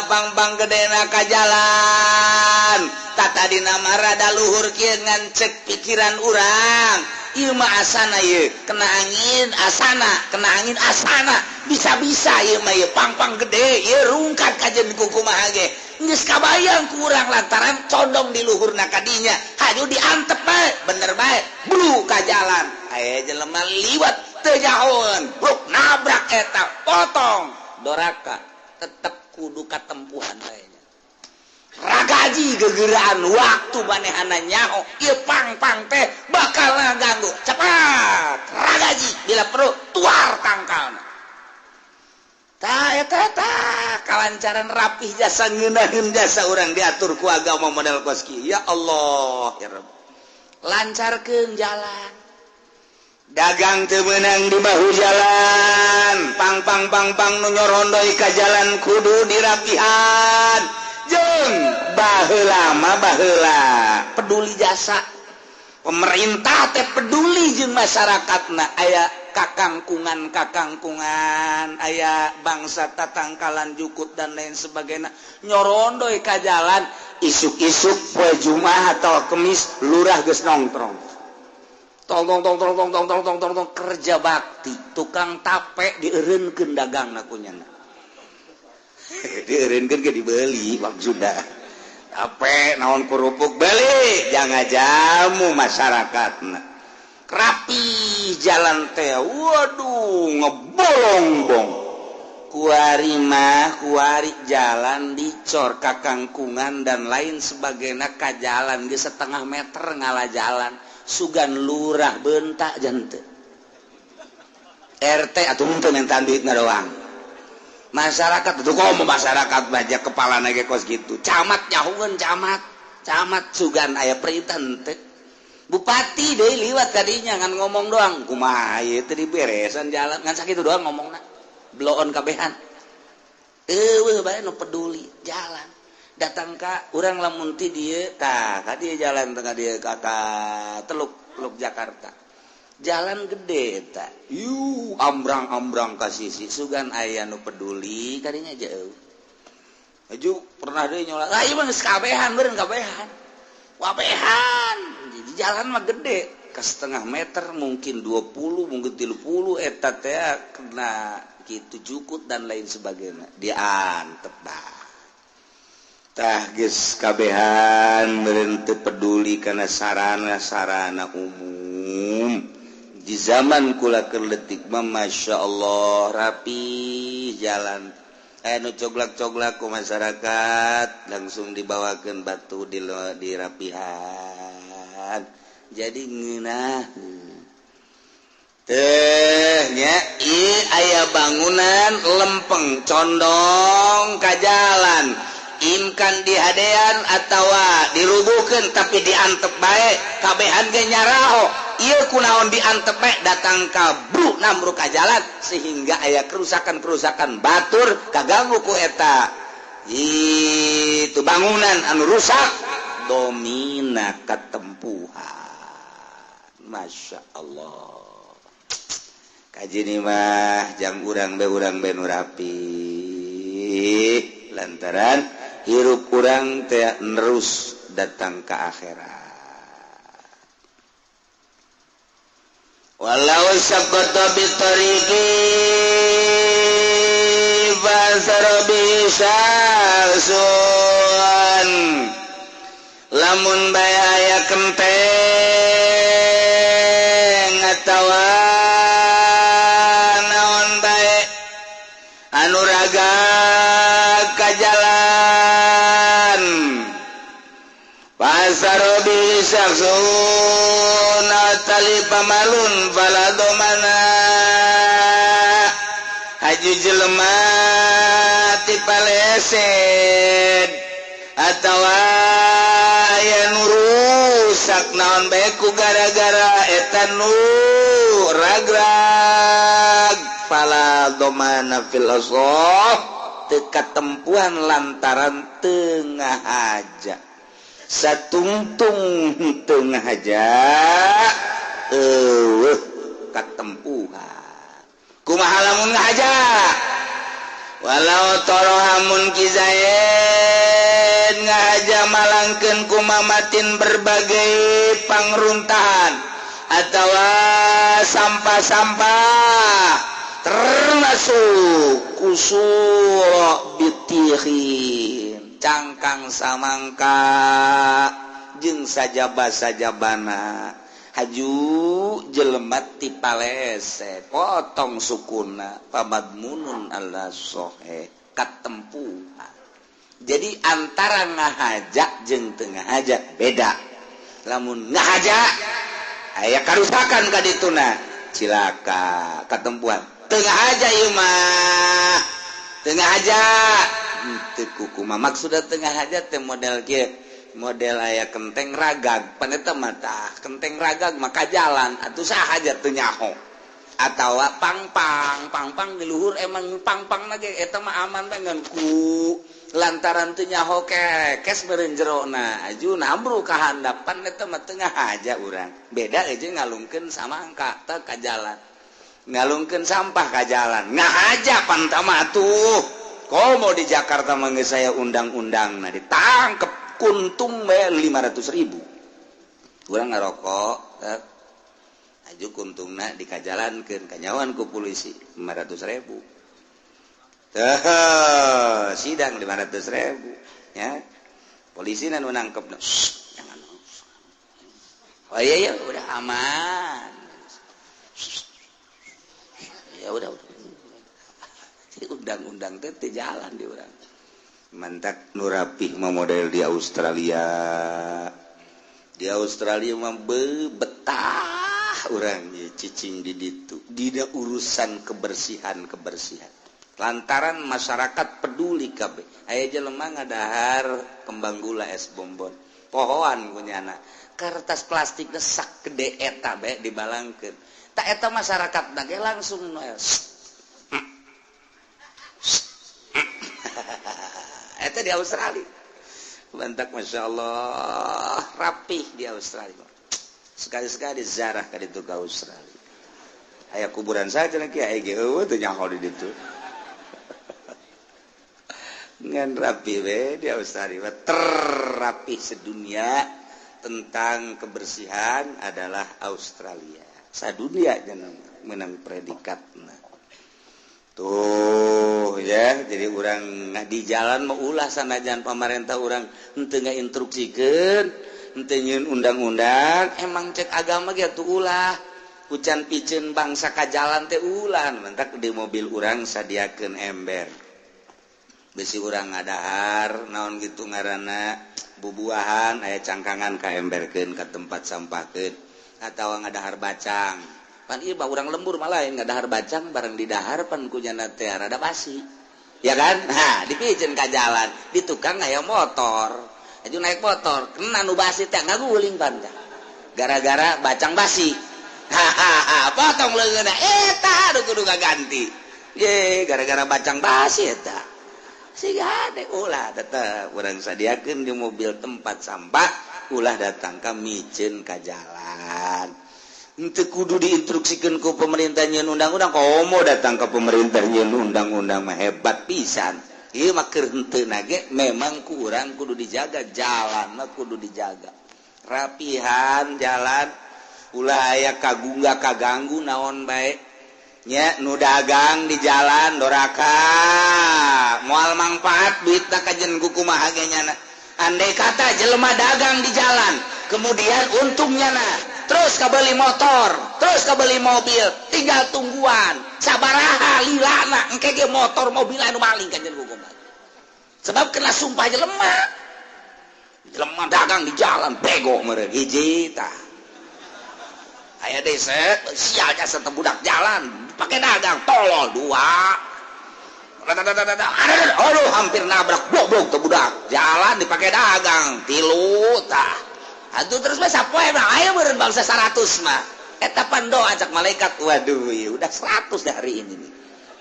pangpang gedena ka jalan tata dina mah rada luhur kieu ngan cek pikiran urang ieu mah asana ieu kena angin asana kena angin asana bisa-bisa ieu mah ieu pangpang gede ieu rungkat kajen kumaha ge geus kabayang ku urang lantaran condong di luhurna kadinya hayu diantep bae bener bae blu ka jalan aya jelema liwat teu nyahoeun bruk nabrak eta potong doraka tetep kudu katempuhan bae nya ragaji gegeraan waktu manehana nyaho ieu pang-pang teh bakal ngaganggu cepat ragaji bila perlu tuar tangkalna. Ta eta ta kalancaran rapih jasa ngeunaheun jasa urang diatur ku agama model kos kieu. Ya Allah ya Rabb. Lancarkeun jalan. Dagang teu meunang di bahu jalan. Pang pang pang pang nu nyorondoi ka jalan kudu dirapihan. Jeung baheula mah baheula peduli jasa. Pemerintah teh peduli jeung masyarakatna aya kakangkungan-kakangkungan aya bangsa tatangkalan jukut dan lain sebagainya nyorondoi ka jalan isuk-isuk poe Jumat atau Kemis lurah geus nongkrong tong tong tong tong tong tong tong tong tong tong kerja bakti tukang tape dieureunkeun dagangna kunyana dieureunkeun ge dibeli maksudna tape naon kerupuk beli jangan jamu masyarakatna rapi jalan teh waduh ngebolongbong kuari mah kuari jalan dicor kakangkungan dan lain sebagainya ka jalan geus setengah meter ngala jalan sugan lurah bentak jante RT atuh henteu mintaan duitna doang masyarakat atuh komo masyarakat baja kepalana ge kos kitu camat nyahueun camat camat sugan aya perintah henteu bupati deui liwat kadinya ngan ngomong doang kumaha ieu teh diberesan jalan ngan sakitu doang ngomongna bloon kabehan eueuh bae nu peduli jalan datang ka urang lamun ti dieu tah ka dieu jalan tengah dieu ka Teluk Teluk Jakarta jalan gede eta yu ambrang-ambrang ka sisi sugan aya nu peduli kadinya jauh aju pernah deui nyolat ah ieu mah geus kabehan beureun kabehan wabehan jadi jalan mah gede ke setengah meter mungkin 20 mungkin 30 eta teh kena kitu jukut dan lain sebagainya diantep bah tah geus kabehan meureun teu peduli kana sarana-sarana umum di zaman kula keur leutik mah Masya Allah rapi jalan anu coglak-coglak ku masyarakat langsung dibawakeun batu di dirapihan jadi ngeunah teh nya ieu aya bangunan lempeng condong ka jalan imkan dihadean atawa dirubuhkeun tapi diantep bae kabehan ge nyaraho ieu kunaon diantep bae datang ka bru namru ka jalan sehingga aya kerusakan-kerusakan batur kaganggu ku eta itu bangunan anu rusak domina katempuhan. Masya Allah kaji mah jang urang be nu rapi lantaran hirup urang teh nerus datang ke akhirat. Walau sabata bi tariqi fasara bi syarsun lamun bae aya kenteng atawa naon bae anu raga ka jalan fasara bi syarsun tali pamalun fala domana haju jelema ti paleset atawa aya nu rusak naon bae ku gara-gara eta nu ragrag fala domana fil asah teu katempuhan lantaran teu ngahaja satungtung teu ngahaja eueuh katempuhan kumaha lamun ngahaja walau torohamun kizaid ngahaja malangkeun kumamatin berbagai pangruntahan atawa sampah-sampah termasuk kusura bitihin cangkang samangka jeung sajaba-sajabana haju jelema ti palese potong sukuna pamadmunun alla sohe katempuhan. Jadi antara ngahaja jeung teu ngahaja beda. Lamun ngahaja aya karusakan ka dituna cilaka katempuhan. Teu ngahaja ieu mah teu ngahaja henteu kukumaha maksudna teu ngahaja teh model kieu model aya kenteng ragag paneta mata kenteng ragag maka jalan atuh saha aja teu nyaho atawa pangpang pangpang di luhur emang pangpang lagi eta mah aman bae ngan ku lantaran teu nyaho kekes meureun jerona aju nambru ka handapan eta mah teu ngahaja urang beda jeung ngalungkeun samangka teh ka jalan ngalungkeun sampah ka jalan ngahaja pantama atuh komo di Jakarta mah geus saya undang-undang nah ditangkep kuntung bae 500.000 urang ngarokok aju kuntungna dikajalankeun kanyawan ku polisi 500.000 teh sidang 500.000 ya polisi nu nangkep jangan oh iya iya udah aman ya udah undang-undang teh teu jalan di urang mantak nu rapih mah model di Australia. Di Australia mah betah urang cicing di ditu dina urusan kebersihan-kebersihan lantaran masyarakat peduli kabeh aya jelema ngadahar kembang gula es bonbon pohoan kunyana kertas plastik sak gede eta bae dibalangkeun tak eta masyarakat ge langsung eta di Australia bantak Masya Allah rapih di Australia sekali-sekali zarah ka ditu ka Australia aya kuburan saja lagi aya ge eueuh teu nyaho di ditu ngan rapi we di Australia terrapih sedunia tentang kebersihan adalah Australia sadunia menang predikatna tuh ya jadi urang di jalan mau ulah sanajan pemerintah urang henteu ngainstruksikeun henteu nyieun undang-undang emang cek agama ge atuh ulah hujan piceun bangsa ka jalan teh ulah mentak di mobil urang sadiakeun ember besi urang ngadahar naon gitu ngaranna bubuahan aya cangkangan ka emberkeun ka tempat sampahkeun atawa ngadahar bacang pan ieu bah urang lembur malah ngadahar bacang bareng didahar pan kunyana teh rada basi ya kan nah dipiceun ka jalan di tukang aya motor aju naik motor kena nu basi teh ngaguling pan gara-gara bacang basi hahaha potong leungeunna eta aduh kudu kaganti ye gara-gara bacang basi eta siga hade ulah tetep urang sadiakeun di mobil tempat sampah ulah datang ka miceun ka jalan henteu kudu diinstruksikeun ku pemerintah nyieun undang-undang komo datang ka pemerintah nyieun undang-undang mah hebat pisan ieu mah keur henteu ge memang ku urang kudu dijaga jalan mah kudu dijaga rapihan jalan ulah aya kagungga kaganggu naon bae nya nu dagang di jalan doraka moal mangfaat duitna kajen ku kumaha ge nyana andai kata jelema dagang di jalan kemudian untungnya na terus kabeli motor terus kabeli mobil tinggal tungguan sabaraha lilana engke ge motor mobil anu maling kajen ku kumaha sebab kena sumpah jelema jelema dagang di jalan bego meureun hiji tah Aya deui set sial jasa teh budak jalan dipake dagang tolol 2. Aduh hampir nabrak goblok teh budak jalan dipake dagang 3 tah. Atuh terus mah sapoe mah aya meureun bangsa 100 mah. Eta pan doa cak malaikat waduh ieu udah 100 deh hari ini nih.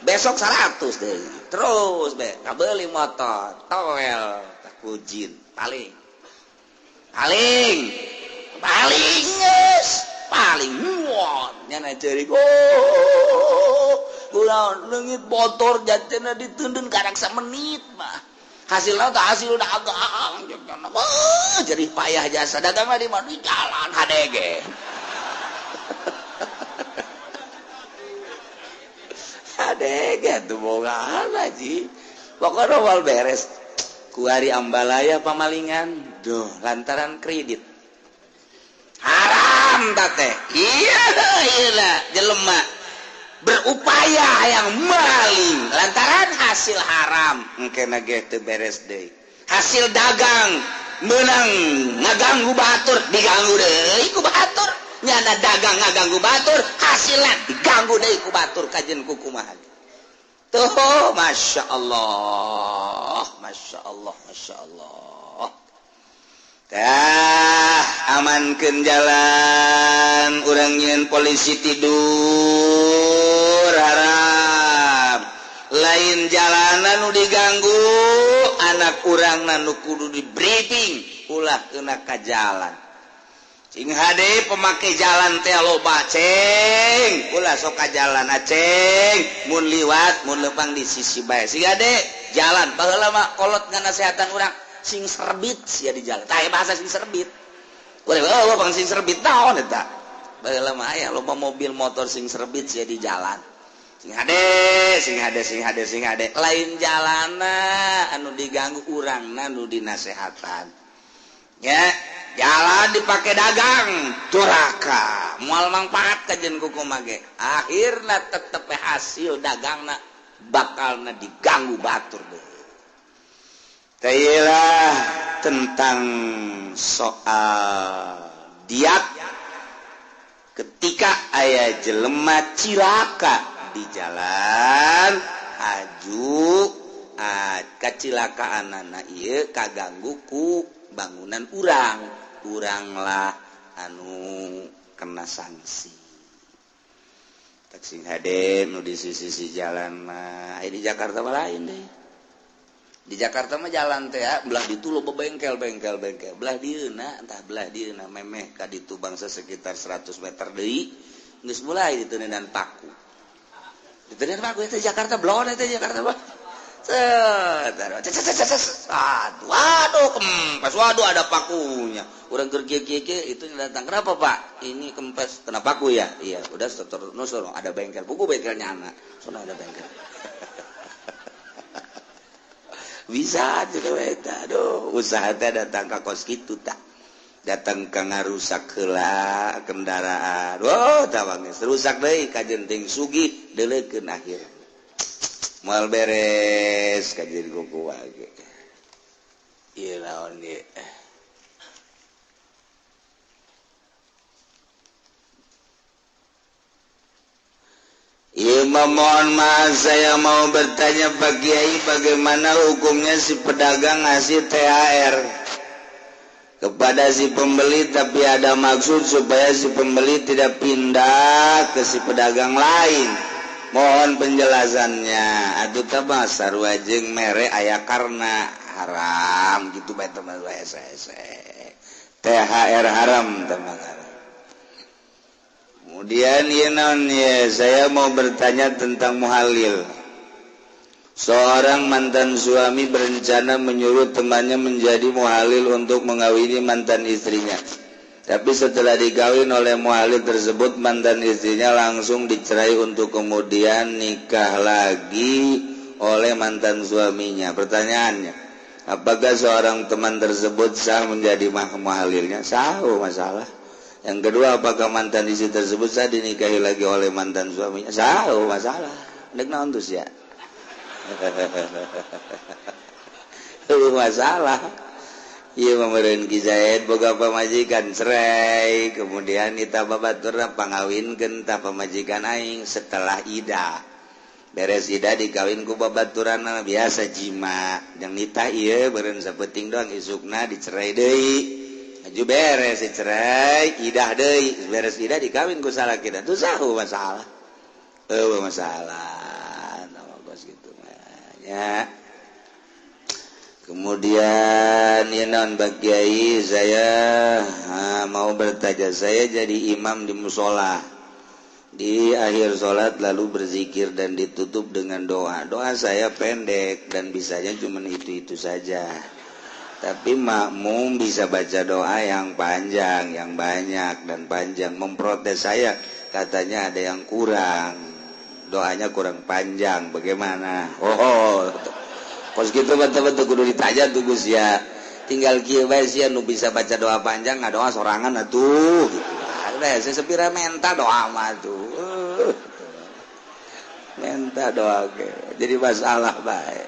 Besok 100 deh. Terus be kabeli motor toel kujin paling paling paling geus paling muon nyana ceurik oh ulah leungit motor jatena diteundeun karak samenit mah hasilna teh hasil dagang jadi payah jasa dagang mah di mana di jalan HDG HDG tuh bogaan haji pokoknya awal beres kuari ambalaya pamalingan duh lantaran kredit haram teh iya iya jelema berupaya yang maling lantaran hasil haram engkena ge teu beres deui hasil dagang menang ngaganggu batur diganggu deui ku batur nyana dagang ngaganggu batur hasilna diganggu deui ku batur kajen ku kumaha tuh Masya Allah Masya Allah Masya Allah tah amankeun jalan urang nyieun polisi tidur haram lain jalanan nu diganggu anak urang nu kudu di briefing ulah kena ka jalan cing hade pemakai jalan teh loba ceng ulah sok ka jalan aceng mun liwat mun lempang di sisi bae sing hade jalan baheula mah kolot nganasehatan urang sing serbit sia di jalan tah bahasa sing serbit urang eueuh bang sing serbit naon eta baheula mah aya loba mobil motor sing serbit sia di jalan sing hade sing hade sing hade sing hade lain jalana anu diganggu urangna nu dinasehatan nya jalan dipake dagang duraka moal mangpaat kajen kukumaha ge akhirna tetep hasil dagangna bakalna diganggu batur deui. Tailah tentang soal diat ketika aya jelema cilaka di jalan aju kacilakaanana ieu kaganggu ku bangunan urang uranglah anu kena sanksi. Taksi hade nu di sisi jalan mah di Jakarta mah lain deh. Di Jakarta mah jalan teh ya, belah ditu loba bengkel bengkel bengkel belah dieuna entah belah dieuna memeh ka ditu bangsa sekitar 100 meter deui geus mulai diteuneunan paku. Diteuneunan paku eta Jakarta blon eta Jakarta mah. Aduh, aduh kempes, waduh ada pakunya. Urang keur kieu-kieu itu datang. Kenapa, Pak? Ini kempes kena paku ya? Iya, udah terus ada bengkel. Buku bengkelnya anak. Sono ada bengkel. Bisa juga eta. Aduh, usaha teh datang ka kos kitu tah. Datang ka ngarusak heula kendaraan. Wah, tawang geus rusak deui kajenting sugih deuleukeun akhir. Moal beres kajen kuku wae. Ieu naon ieu? Iya, mohon maaf saya mau bertanya Pak Kiai, bagaimana hukumnya si pedagang ngasih THR kepada si pembeli tapi ada maksud supaya si pembeli tidak pindah ke si pedagang lain. Mohon penjelasannya. Aduh tabah sarua jeung mere aya karena haram gitu bae teman THR haram teman. Kemudian ya non ya, saya mau bertanya tentang muhalil. Seorang mantan suami berencana menyuruh temannya menjadi muhalil untuk mengawini mantan istrinya. Tapi setelah dikawin oleh muhalil tersebut, mantan istrinya langsung dicerai untuk kemudian nikah lagi oleh mantan suaminya. Pertanyaannya, apakah seorang teman tersebut sah menjadi muhalilnya? Sah, masalah. Yang kedua, apakah mantan istri tersebut sah dinikahi lagi oleh mantan suaminya? Sah, masalah. Dek naon tuh sia? Masalah. Ieu mah meureun Ki Zaid boga pamajikan cerai, kemudian kita babaturna pangawinkeun ta pamajikan aing setelah idah. Beres idah dikawin ku babaturanna biasa jima. Jeung nitah ieu beureun sapenting doang isukna dicerai deui. Aju beres dicerai, idah deui, beres idah dikawin ku salakina. Tuh sahu masalah. Eueuh masalah. Nah, kos kitu mah nya. Kemudian ya non Pak Kiai, saya mau bertanya, saya jadi imam di musola. Di akhir sholat lalu berzikir dan ditutup dengan doa. Doa saya pendek dan bisanya cuma itu-itu saja. Tapi makmum bisa baca doa yang panjang, yang banyak dan panjang. Memprotes saya, katanya ada yang kurang. Doanya kurang panjang, bagaimana? Oh, kos gitu betul-betul kudu ditanya tuh Gus ya. Tinggal kieu bae sia nu bisa baca doa panjang ngadoa sorangan atuh gitu. Udah saya sepira menta doa mah tuh. Menta doa ge. Jadi masalah bae.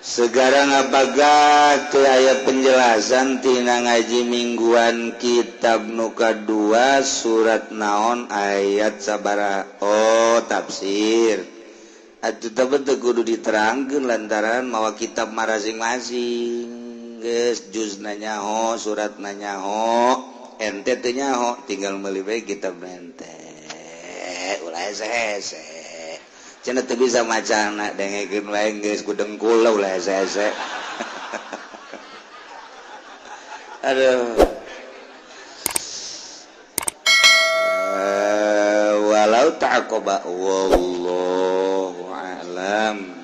Sekarang apakah teu aya penjelasan tina ngaji mingguan kitab nu kadua surat naon ayat sabaraha? Oh, tafsir. Atuh teu kudu diterangkeun lantaran mawa kitab masing-masing. Geus juzna nyaho, suratna nyaho, ente teu nyaho, tinggal meuli bae kitab ente. Ulah hese-hese. Cenah teu bisa macana dengekeun wae geus ku dengkul ulah hese-hese. Aduh. Walau ta'aqaba wallahu a'lam.